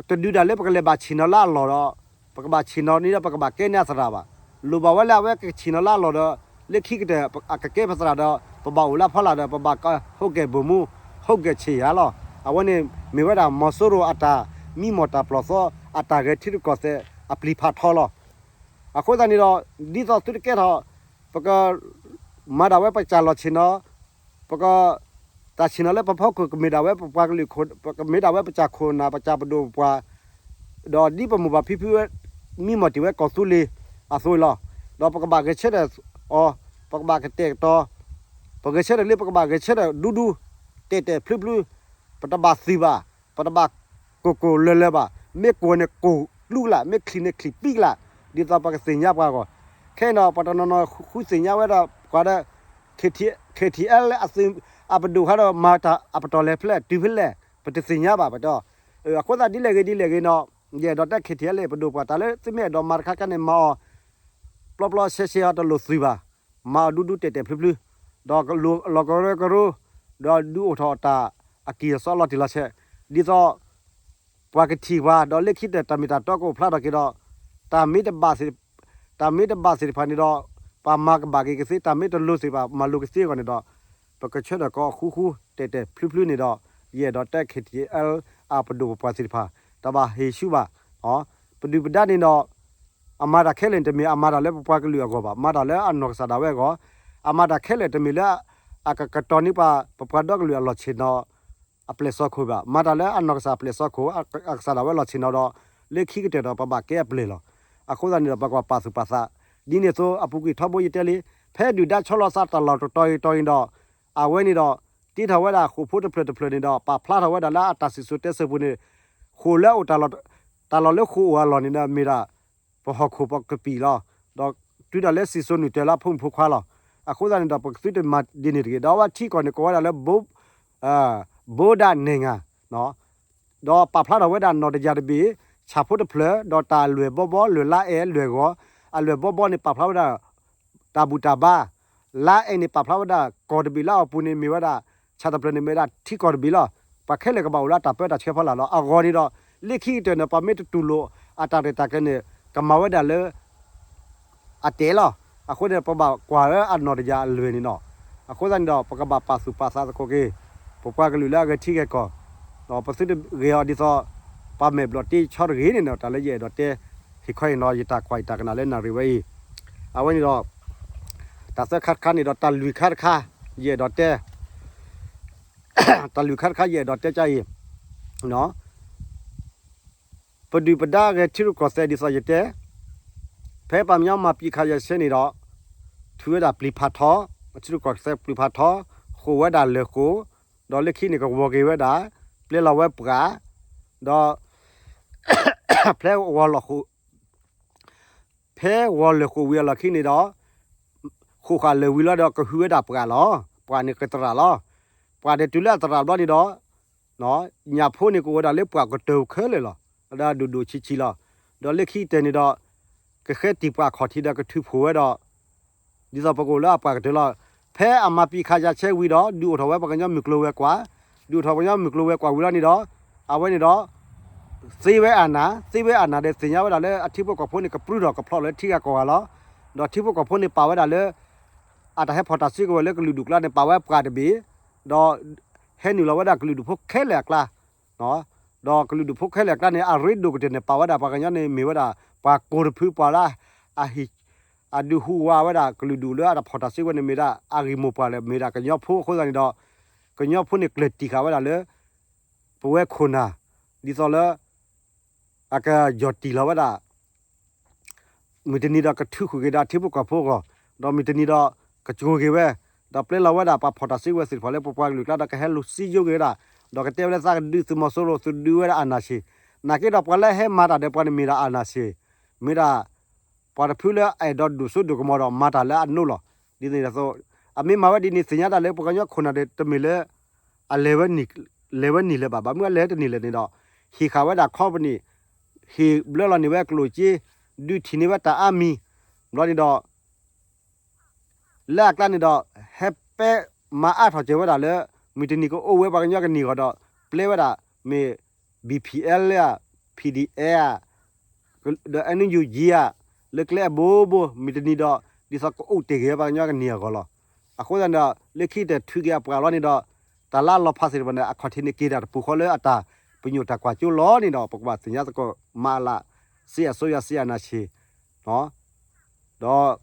ဒီး တဒုးတၢ်လၢပကလဲၤဘၣ်ဆ့ၣ်နီၤလၢအလီၢ်ဒီး ပကဘၣ်ဆ့ၣ်နီၤန့ၣ်ဒီး ပကဘၣ်ကဲန့ၢ်အသရၣ်ဘၣ်. လိၣ်ဘၣ်ဝဲလၢအဝဲကဆ့ၣ်နီၤလၢအလီၢ်ဒီး လၢခံကတၢၢ် အကကဲပသရၣ်ဒီး ပဘၣ်အိၣ်လၢအဖီလာ်ဒီး ပဘၣ်က ဟုတ်ကဲ့ဗိုလ်မှူး ဟုတ်ကဲ့ဆရာ လီၤ. အဝဲန့ၣ်မ့ၢ်ဝဲဒၣ် မီၤစိရိၤအတၢ်မံမီၢ်တၢ်ပျီၢ်သီ အတၢ်ဂဲၤထံရူၢ်ကီၢ်သဲးအပျံၤဖးထီလီၤ. အဃိသတးန့ၣ်ဒီး ဒ်သိးသုတကဲထီၣ် ပက မၤဒၣ်ဝဲပစၢ်လီၢ်ဆ့ၣ်နီၤ, ပက တၢ်ဆ့ၣ်နီၤလၢပဖီခိၣ် ကမ့ၢ်ဒၣ်ဝဲပပှၤကလုာ်ခိၣ် ကမ့ၢ်ဒၣ်ဝဲပစၢ်ခိၣ်နၢ် ပစၢ်ပဒိၣ်ပပှၢ်, ဒီးဒ်ပမိၢ်ပၢ်ဖံဖု မံမီၢ်တ့ၢ်ဝဲကီၢ်သူလ့ၤအသိးလီၤ. ဒီးပကဘၣ်ဂဲၤဆၢထၢၣ်အီၤ, ပကဘၣ်ကတဲာ်ကတီၤ, ပဂဲၤဆၢထၢၣ်လၢပကဘၣ်ဂဲၤဆၢထၢၣ်ဒူဒူ, တဲာ်တဲာ်ဖျုဖျု, ပတဘၣ်သုးဘၣ်, ပတဘၣ်ကိၢ်ကိၢ်လၢၤလၢၤဘၣ်. မ့ၢ်ကိၢ်န့ၣ်ကိၢ်ကျူကလာ်, မ့ၢ်ချံးန့ၣ်ချံးပံကလာ်, ဒ်သိးပကသ့ၣ်ညါပှၤအဂီၢ်. ခဲအံၤဒီး ပှၤတနီၤနီၤဃုသ့ၣ်ညါဝဲဒၣ် ပှၤဒီး K T L လၢအသုး အပဒိၣ်ဃါဒီး မၤတၢ်အပတီၢ်လဲၤဖဲလဲၣ် တုၤဖဲလဲၣ် ပတသ့ၣ်ညါဘၣ်ပတီၢ်. အဃိသတးဒ်လဲၣ်ဂ့ၤဒ်လဲၣ်ဂ့ၤနီၤ ယအဲၣ်ဒိးတဲ K T L လၢပဒိၣ်ပှၤ တၢ်လၢသုမ့ၢ်အဲၣ်ဒိးမၤတခါခါန့ၣ် မၤအီၤ ပျီပျီဆှဲဆှဲအီၤ တလိၣ်သုးဘၣ်. မၤအီၤဒူဒူတဲာ်တဲာ်ဖျုဖျု, ဒီးလီၤကရၢကရိ, ဒီးဒုးအိၣ်ထီၣ်တၢ်အကံၢ်အစီလီၤတံၢ်လီၤဆဲး, ဒ်သိး ပှၤကထံၣ်ပှၤ ဒီးလၢခံတၢၢ်တၢ်မ့ၢ်တၢ်တီကအိၣ်ဖျါထီၣ်က့ၤဒီး တၢ်မ့ၢ်တဘၣ်သ့ၣ်တဖၣ်န့ၣ်ဒီး ပှၤမၤကဘၣ်က့ၤကသ့, တၢ်မ့ၢ်တလိၤသ့ၣ်တဖၣ် မၤလိၤကသ့အဂီၢ်န့ၣ်ဒီး ပကဆၢထၢၣ်ကီးဃူဃူတဲာ်တဲာ်ဖျုဖျုန့ၣ်ဒီး ယအဲၣ်ဒိးတဲ K T L အပဒိၣ်ပပှၢ်သ့ၣ်တဖၣ် တဘၣ်ဟ့ၣ်ဆူၣ်ဘၣ်. ပဒုၣ်ပဒါန့ၣ်ဒီး အမၤတၢ်ခဲလၢာ်န့ၣ် တမ့ၢ်အမၤတၢ်လၢပပှၤကလုာ်အဂီၢ်ဘၣ်, မၤတၢ်လၢအနီၢ်ကစၢ်ဒၣ်ဝဲအဂီၢ်, အမၤတၢ်ခဲလၢာ်တမ့ၢ်လၢအကကတီၤန့ၢ်ပှၤ ပပှၤဒီကလုာ်အလီၢ်ဆ့ၣ်နီၤ အပျဲၢ်စီခိၣ်ဘၣ်, မၤတၢ်လၢအနီၢ်ကစၢ်အပျဲၢ်စီခိၣ် အကစၢ်ဒၣ်ဝဲလီၢ်ဆ့ၣ်နီၤဒီး လၢခံကတၢၢ်ဒီးပဘၣ်ကဲအပျဲၢ်လီၤ. အဃိသတးန့ၣ်ဒီး ပကပာ်သူၣ်ပာ်သး ဒ်န့ၣ်အသိး အပူၤကွံာ်ထီဘိယတဲလံ, ဖဲဒုၣ်ဒါဆီလီၤသးတၢ်လီၢ်တတီၤအံၤတီၤအံၤဒီး အဝဲန့ၣ်ဒီး တ့ထီၣ်ဝဲဒၣ်ဃိာ်ဖိတဖျၢၣ်တဖျၢၣ်န့ၣ်ဒီး ပာ်ဖျါထီၣ်ဝဲဒၣ်လၢအတၢ်စံၣ်စိၤတဲစိၤပူၤန့ၣ် ဃိာ်လၢအအိၣ် တၢ်လီၢ်လၢဃိာ်အိၣ်အလီၢ်န့ၣ်ဒီး မ့ၢ်ဒၣ် ပဟီၣ်ခိၣ်ပကပံာ်လီၤ. ဒီးတုၤဒၣ်လဲာ်စံၣ်စိၤနုာ်တၢၤလၢအဖိမုၣ်ဖိခွါလီၤ. အဃိသတးန့ၣ်ဒီး ပကသုတမၤဒ်န့ၣ်တဂ့ၤ. ဒီးအဝဲထံကီၢ်န့ၣ် ကိးဝဲဒၣ်လၢ ဘိဒၣ်နဲၣ်ငါ ဒီးပာ်ဖျါထီၣ်ဝဲဒၣ်နီၢ်တယၢ်တဘ့ၣ်, ဆၣ်ဖိတဖျၢၣ်, ဒီးတၢ်အလွဲၢ်ဘီဘီ, လွဲၢ်လါအဲၣ်, လွဲၢ်ဂီၤ, အလွဲၢ်ဘီဘီန့ၣ် ပာ်ဖျါဝဲဒၣ် တၢ်ဘူၣ်တၢ်ဘါ, လါအဲၣ်န့ၣ် ပာ်ဖျါဝဲဒၣ်ကီၢ်တဘ့ၣ်လၢအပူၤန့ၣ် မ့ၢ်ဝဲဒၣ် ဆၣ်တဖျၢၣ်န့ၣ် မ့ၢ်ဝဲဒၣ်ထံကီၢ်တဘ့ၣ်လီၤ. ပှၤခဲလၢာ်ကဘၣ်အိၣ်လၢအတၢ်ပၢတၢ်ဆှၢဖီလာ်လီၤ. အဂီၢ်န့ၣ်ဒီး လၢခံကတၢၢ်န့ၣ် ပှၤမ့ၢ်တတူၢ်လိာ်အတၢ်ရဲၣ်တၢ်ကျဲၤန့ၣ် ကမၤဝဲဒၣ်လၢ အတဲာ်လီၤ. အဃိန့ၣ် ပဘၣ်ကွၢ်လၢအနီၢ်တယၢ်အလွဲၢ်န့ၣ်လီၤ. အဃိသတးန့ၣ်ဒီး ပကဘၣ်ပာ်သူၣ်ပာ်သးသကိးက့ၤ ပပှၤကလုာ်လၢအဂဲၤထံဂဲၤကီၢ်, ဒီးပသုတဂဲၤအီၤဒ်သိး ပှၤမဲာ်ဘျီၣ်တ့ဆီတဂ့ၤန့ၣ်လီၤ. တၢ်လၢယအဲၣ်ဒိးတဲ ဟ့ၣ်ခီအံၤနီၤ ယတၢ်ကွၢ်ယတၢ်ကနၣ်လၢနၣ်ရံၣ်ဝဲအံၤ, အဝဲန့ၣ်ဒီး တၢ်သၢခါတခါန့ၣ်ဒီး တၢ်လွံၢ်ခါတခါ ယအဲၣ်ဒိးတဲ တၢ်လွံၢ်ခါတခါ ယအဲၣ်ဒိးတဲကအံၤ ပဒုၣ်ပဒါဂဲၤထံရူၢ်ကီၢ်သဲးဒ်သိးယတဲ, ဖဲပှၤကညီမၤပျံၤခးယဲၢ်ဆဲန့ၣ်ဒီး ထုးဝဲဒၣ်ပျံၤဖးထီ ထံရူၢ်ကီၢ်သဲးပျုၤဖးထီ ဃိးဝဲဒၣ်လၢၢ်ဃိၣ်, ဒီးလၢခံန့ၣ် ကဝီၤက့ၤဝဲဒၣ် ပျဲလီၤဝဲပှၢ်, ဒီး ဖဲဝီၤလီၤဃိၣ် ဖဲဝီၤလၢၢ်ဃိၣ်ဝံၤအလီၢ်ခံန့ၣ်ဒီး ဃိၣ်ဃာ်လၢာ်ဝံၤလီၤဒီး ကဟုဝဲဒၣ်ပှၢ်လီၤ. ပှၢ်န့ၣ်ကသရၣ်လီၤ. ပှၢ်န့ၣ်တုၤလၢအသရၣ်ဘျီန့ၣ်ဒီး ညၣ်ဖိန့ၣ်ကအိၣ်ဝဲဒၣ်လၢပှၢ်ကတၢၢ်ခဲလၢာ်လီၤ. ဒီးဒိၣ်ဒိၣ်ဆံးဆံးလီၤ. ဒီးလၢခံကတၢၢ်န့ၣ်ဒီး ကဃဲတံၢ်ပှၢ်ခီၣ်ထံးဒီးကထုးဖှိၣ်ဝဲဒီး ဒ်သိးပကအိၣ်လၢအပှၢ်ကတၢၢ်လီၤ. ဖဲအမၤပံာ်ခးယၤဆဲးဝံၤဒီး ဒုးအိၣ်ထီၣ်ဝဲပှၤကညီမုၢ်ကျိၤဝဲၤကွာ်, ဒုးအိၣ်ထီၣ်ပှၤကညီမုၢ်ကျိၤဝဲၤကွာ်ဝံၤလီၤန့ၣ်ဒီး အဝဲန့ၣ်ဒီး သ့ဝဲအနၢ်, သ့ဝဲအနၢ်ဒီးသ့ၣ်ညါဝဲဒၣ်လၢအထံဖိကီၢ်ဖိန့ၣ် ကပြုၢ်ထီၣ်ကဖျိးလၢထံဂၤကီၢ်ဂၤလီၤ. ဒီးထံဖိကီၢ်ဖိန့ၣ်ပာ်ဝဲဒၣ်လၢ အတၢ်ဟဲဖီၣ်တၢ်စုကဝဲၤလၢကလုာ်ဒူၣ်ကျါန့ၣ် ပာ်ဝဲပှၢ်တဘ့ၣ်, ဒီး ဟဲနုာ်လီၤဝဲဒၣ်ကလုာ်ဒူၣ်ဖိခဲလၢာ်အကျါ, ဒီးကလုာ်ဒူၣ်ဖိခဲလၢာ်အကျါန့ၣ် အရ့ဒိၣ်ကတၢၢ်န့ၣ် ပာ်ဝဲဒၣ်ပှၤကညီန့ၣ် မ့ၢ်ဝဲဒၣ် ပှၤကိးတဖုပှၤလၢ အဟံၣ် အဒုးဟူးဝးဝဲဒၣ်ကလုာ်ဒူၣ်လၢအတၢ်ဖီၣ်တၢ်စုကဝဲၤန့ၣ် မ့ၢ်ဒၣ်အဂ့ၢ်မိၢ်ပှၢ်လၢ မ့ၢ်ဒၣ်ကညီဖိအဃိသတးန့ၣ်ဒီး ကညီဖိန့ၣ်ကျၢၢ်တံၢ်ဃာ်ဝဲဒၣ်လၢ ပဝဲခိၣ်နၢ် ဒ်သိးလၢ အကယီၢ်တံၢ်လီၤဝဲဒၣ် မုၢ်တနံၤဒီးကထုးဃုာ်က့ၤဒီးထံဖိကီၢ်ဖိအဂီၢ်, ဒီးမုၢ်တနံၤဒီးကစှိၤက့ၤဝဲ, ဒီးပျဲလီၤဝဲဒၣ်ပှၤဖီၣ်တၢ်စုကဝဲၤသ့ၣ်တဖၣ်လၢပပှၤကလုာ်ကျါဒီးကဟဲလိာ်စံယိက့ၤဝဲဒၣ်, ဒီးကတဲဝဲလၢသးကဒုးသုးမီၤစိရိၤ သုးဒုးဝဲဒၣ်အာဏာရှင်, နာ်က့ဒီးပှၤလၢဟဲမၤတၢ်ဒီးပှၤန့ၣ်မ့ၢ်ဒၣ်အာဏာရှင်, မ့ၢ်ဒၣ် ပှၤတဖုလၢအအဲၣ်ဒိးဒိၣ်စိဒိၣ်ကမီၤဒီးမၤတၢ်လၢအနိလီၤ. ဒ်န့ၣ်အသိး အမ့ၢ်မၤဝဲဒ်န့ၣ်သ့ၣ်ညါတၢ်လၢပှၤကညီခိၣ်နၢ်ဒီးတမ့ၢ်လၢ အလဲၤဝဲနံၤ လဲၤဝဲနံၤလၢၤဘၣ်, ဘၣ်မနုၤအလဲၤတနံၤလဲၣ်န့ၣ်ဒီး ဟ့ၣ်ဃာ်ဝဲဒၣ်ခီပနံၣ်, ဟ့ၣ်ဘျၢလီၤန့ၢ်ဝဲကျိၣ်စ့, ဒုးထံၣ်န့ၢ်ဝဲတၢ်အါမံၤ, ဘျီန့ၣ်ဒီး လၢအကျါန့ၣ်ဒီး ဟဲပဲမၤအါထီၣ်စၢၤဝဲဒၣ်လၢ မုၢ်တနံၤကအိၣ်ဝဲပှၤကညီကန့ၢ်အဂီၢ်ဒီး ပျဲဝဲဒၣ်မ့ၢ် BPL ဧါ, PDF ဧါ, ဒီး NUG ဧါ, လၢကျဲအဘိဘိ မုၢ်တနံၤဒီး ဒ်သိးကအိၣ်တ့ၢ်က့ၤဝဲပှၤကညီကန့ၢ်အဂီၢ်လီၤ. အဃိသတးန့ၣ်ဒီး လၢခံကတၢၢ်ထုးက့ၤအပှၤလီၤန့ၣ်ဒီး တၢ်လၢအလီၤဖးသ့ၣ်တဖၣ်န့ၣ် အခီၣ်ထံးန့ၣ်က့ၤတၢ်တပူၤဃီလၢအတၢ်ပညိၣ်တၢ်ကွၢ်စိလီၤန့ၣ်ဒီး ပကဘၣ်သ့ၣ်ညါသကိးမးအလၢ စစ်အစိုးရ စစ်အာဏာရှင် ဒီး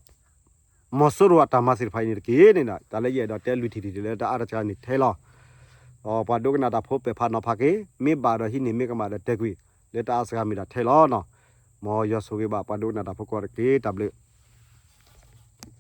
မီၤစိရိၤအတၢ်မၤသ့ၣ်တဖၣ်အံၤန့ၣ်တက့ၢ်န့ၣ် တၢ်လၢယအဲၣ်ဒိးတဲလွံၢ်ထံၣ်တထံၣ်လၢတၢ်အါတကါန့ၣ်ထဲလီၤ. ဒီးပှၤဒိကနၣ်တၢ်ဖိပဲာ်ဖးနီၤဖးက့ၤ မ့ၢ်ဘၣ်ဒီးဟံးန့ၢ် မ့ၢ်ကမၣ်ဒီးတဲကွံာ် လၢတၢ်အါစှၤမ့ၢ်ဒၣ်ထဲလီၤ. မ်ယွၤဆိၣ်ဂ့ၤဘၣ်ပှၤဒိကနၣ်တၢ်ဖိကိးဂၤတက့ၢ်. တၢ်ဘျုး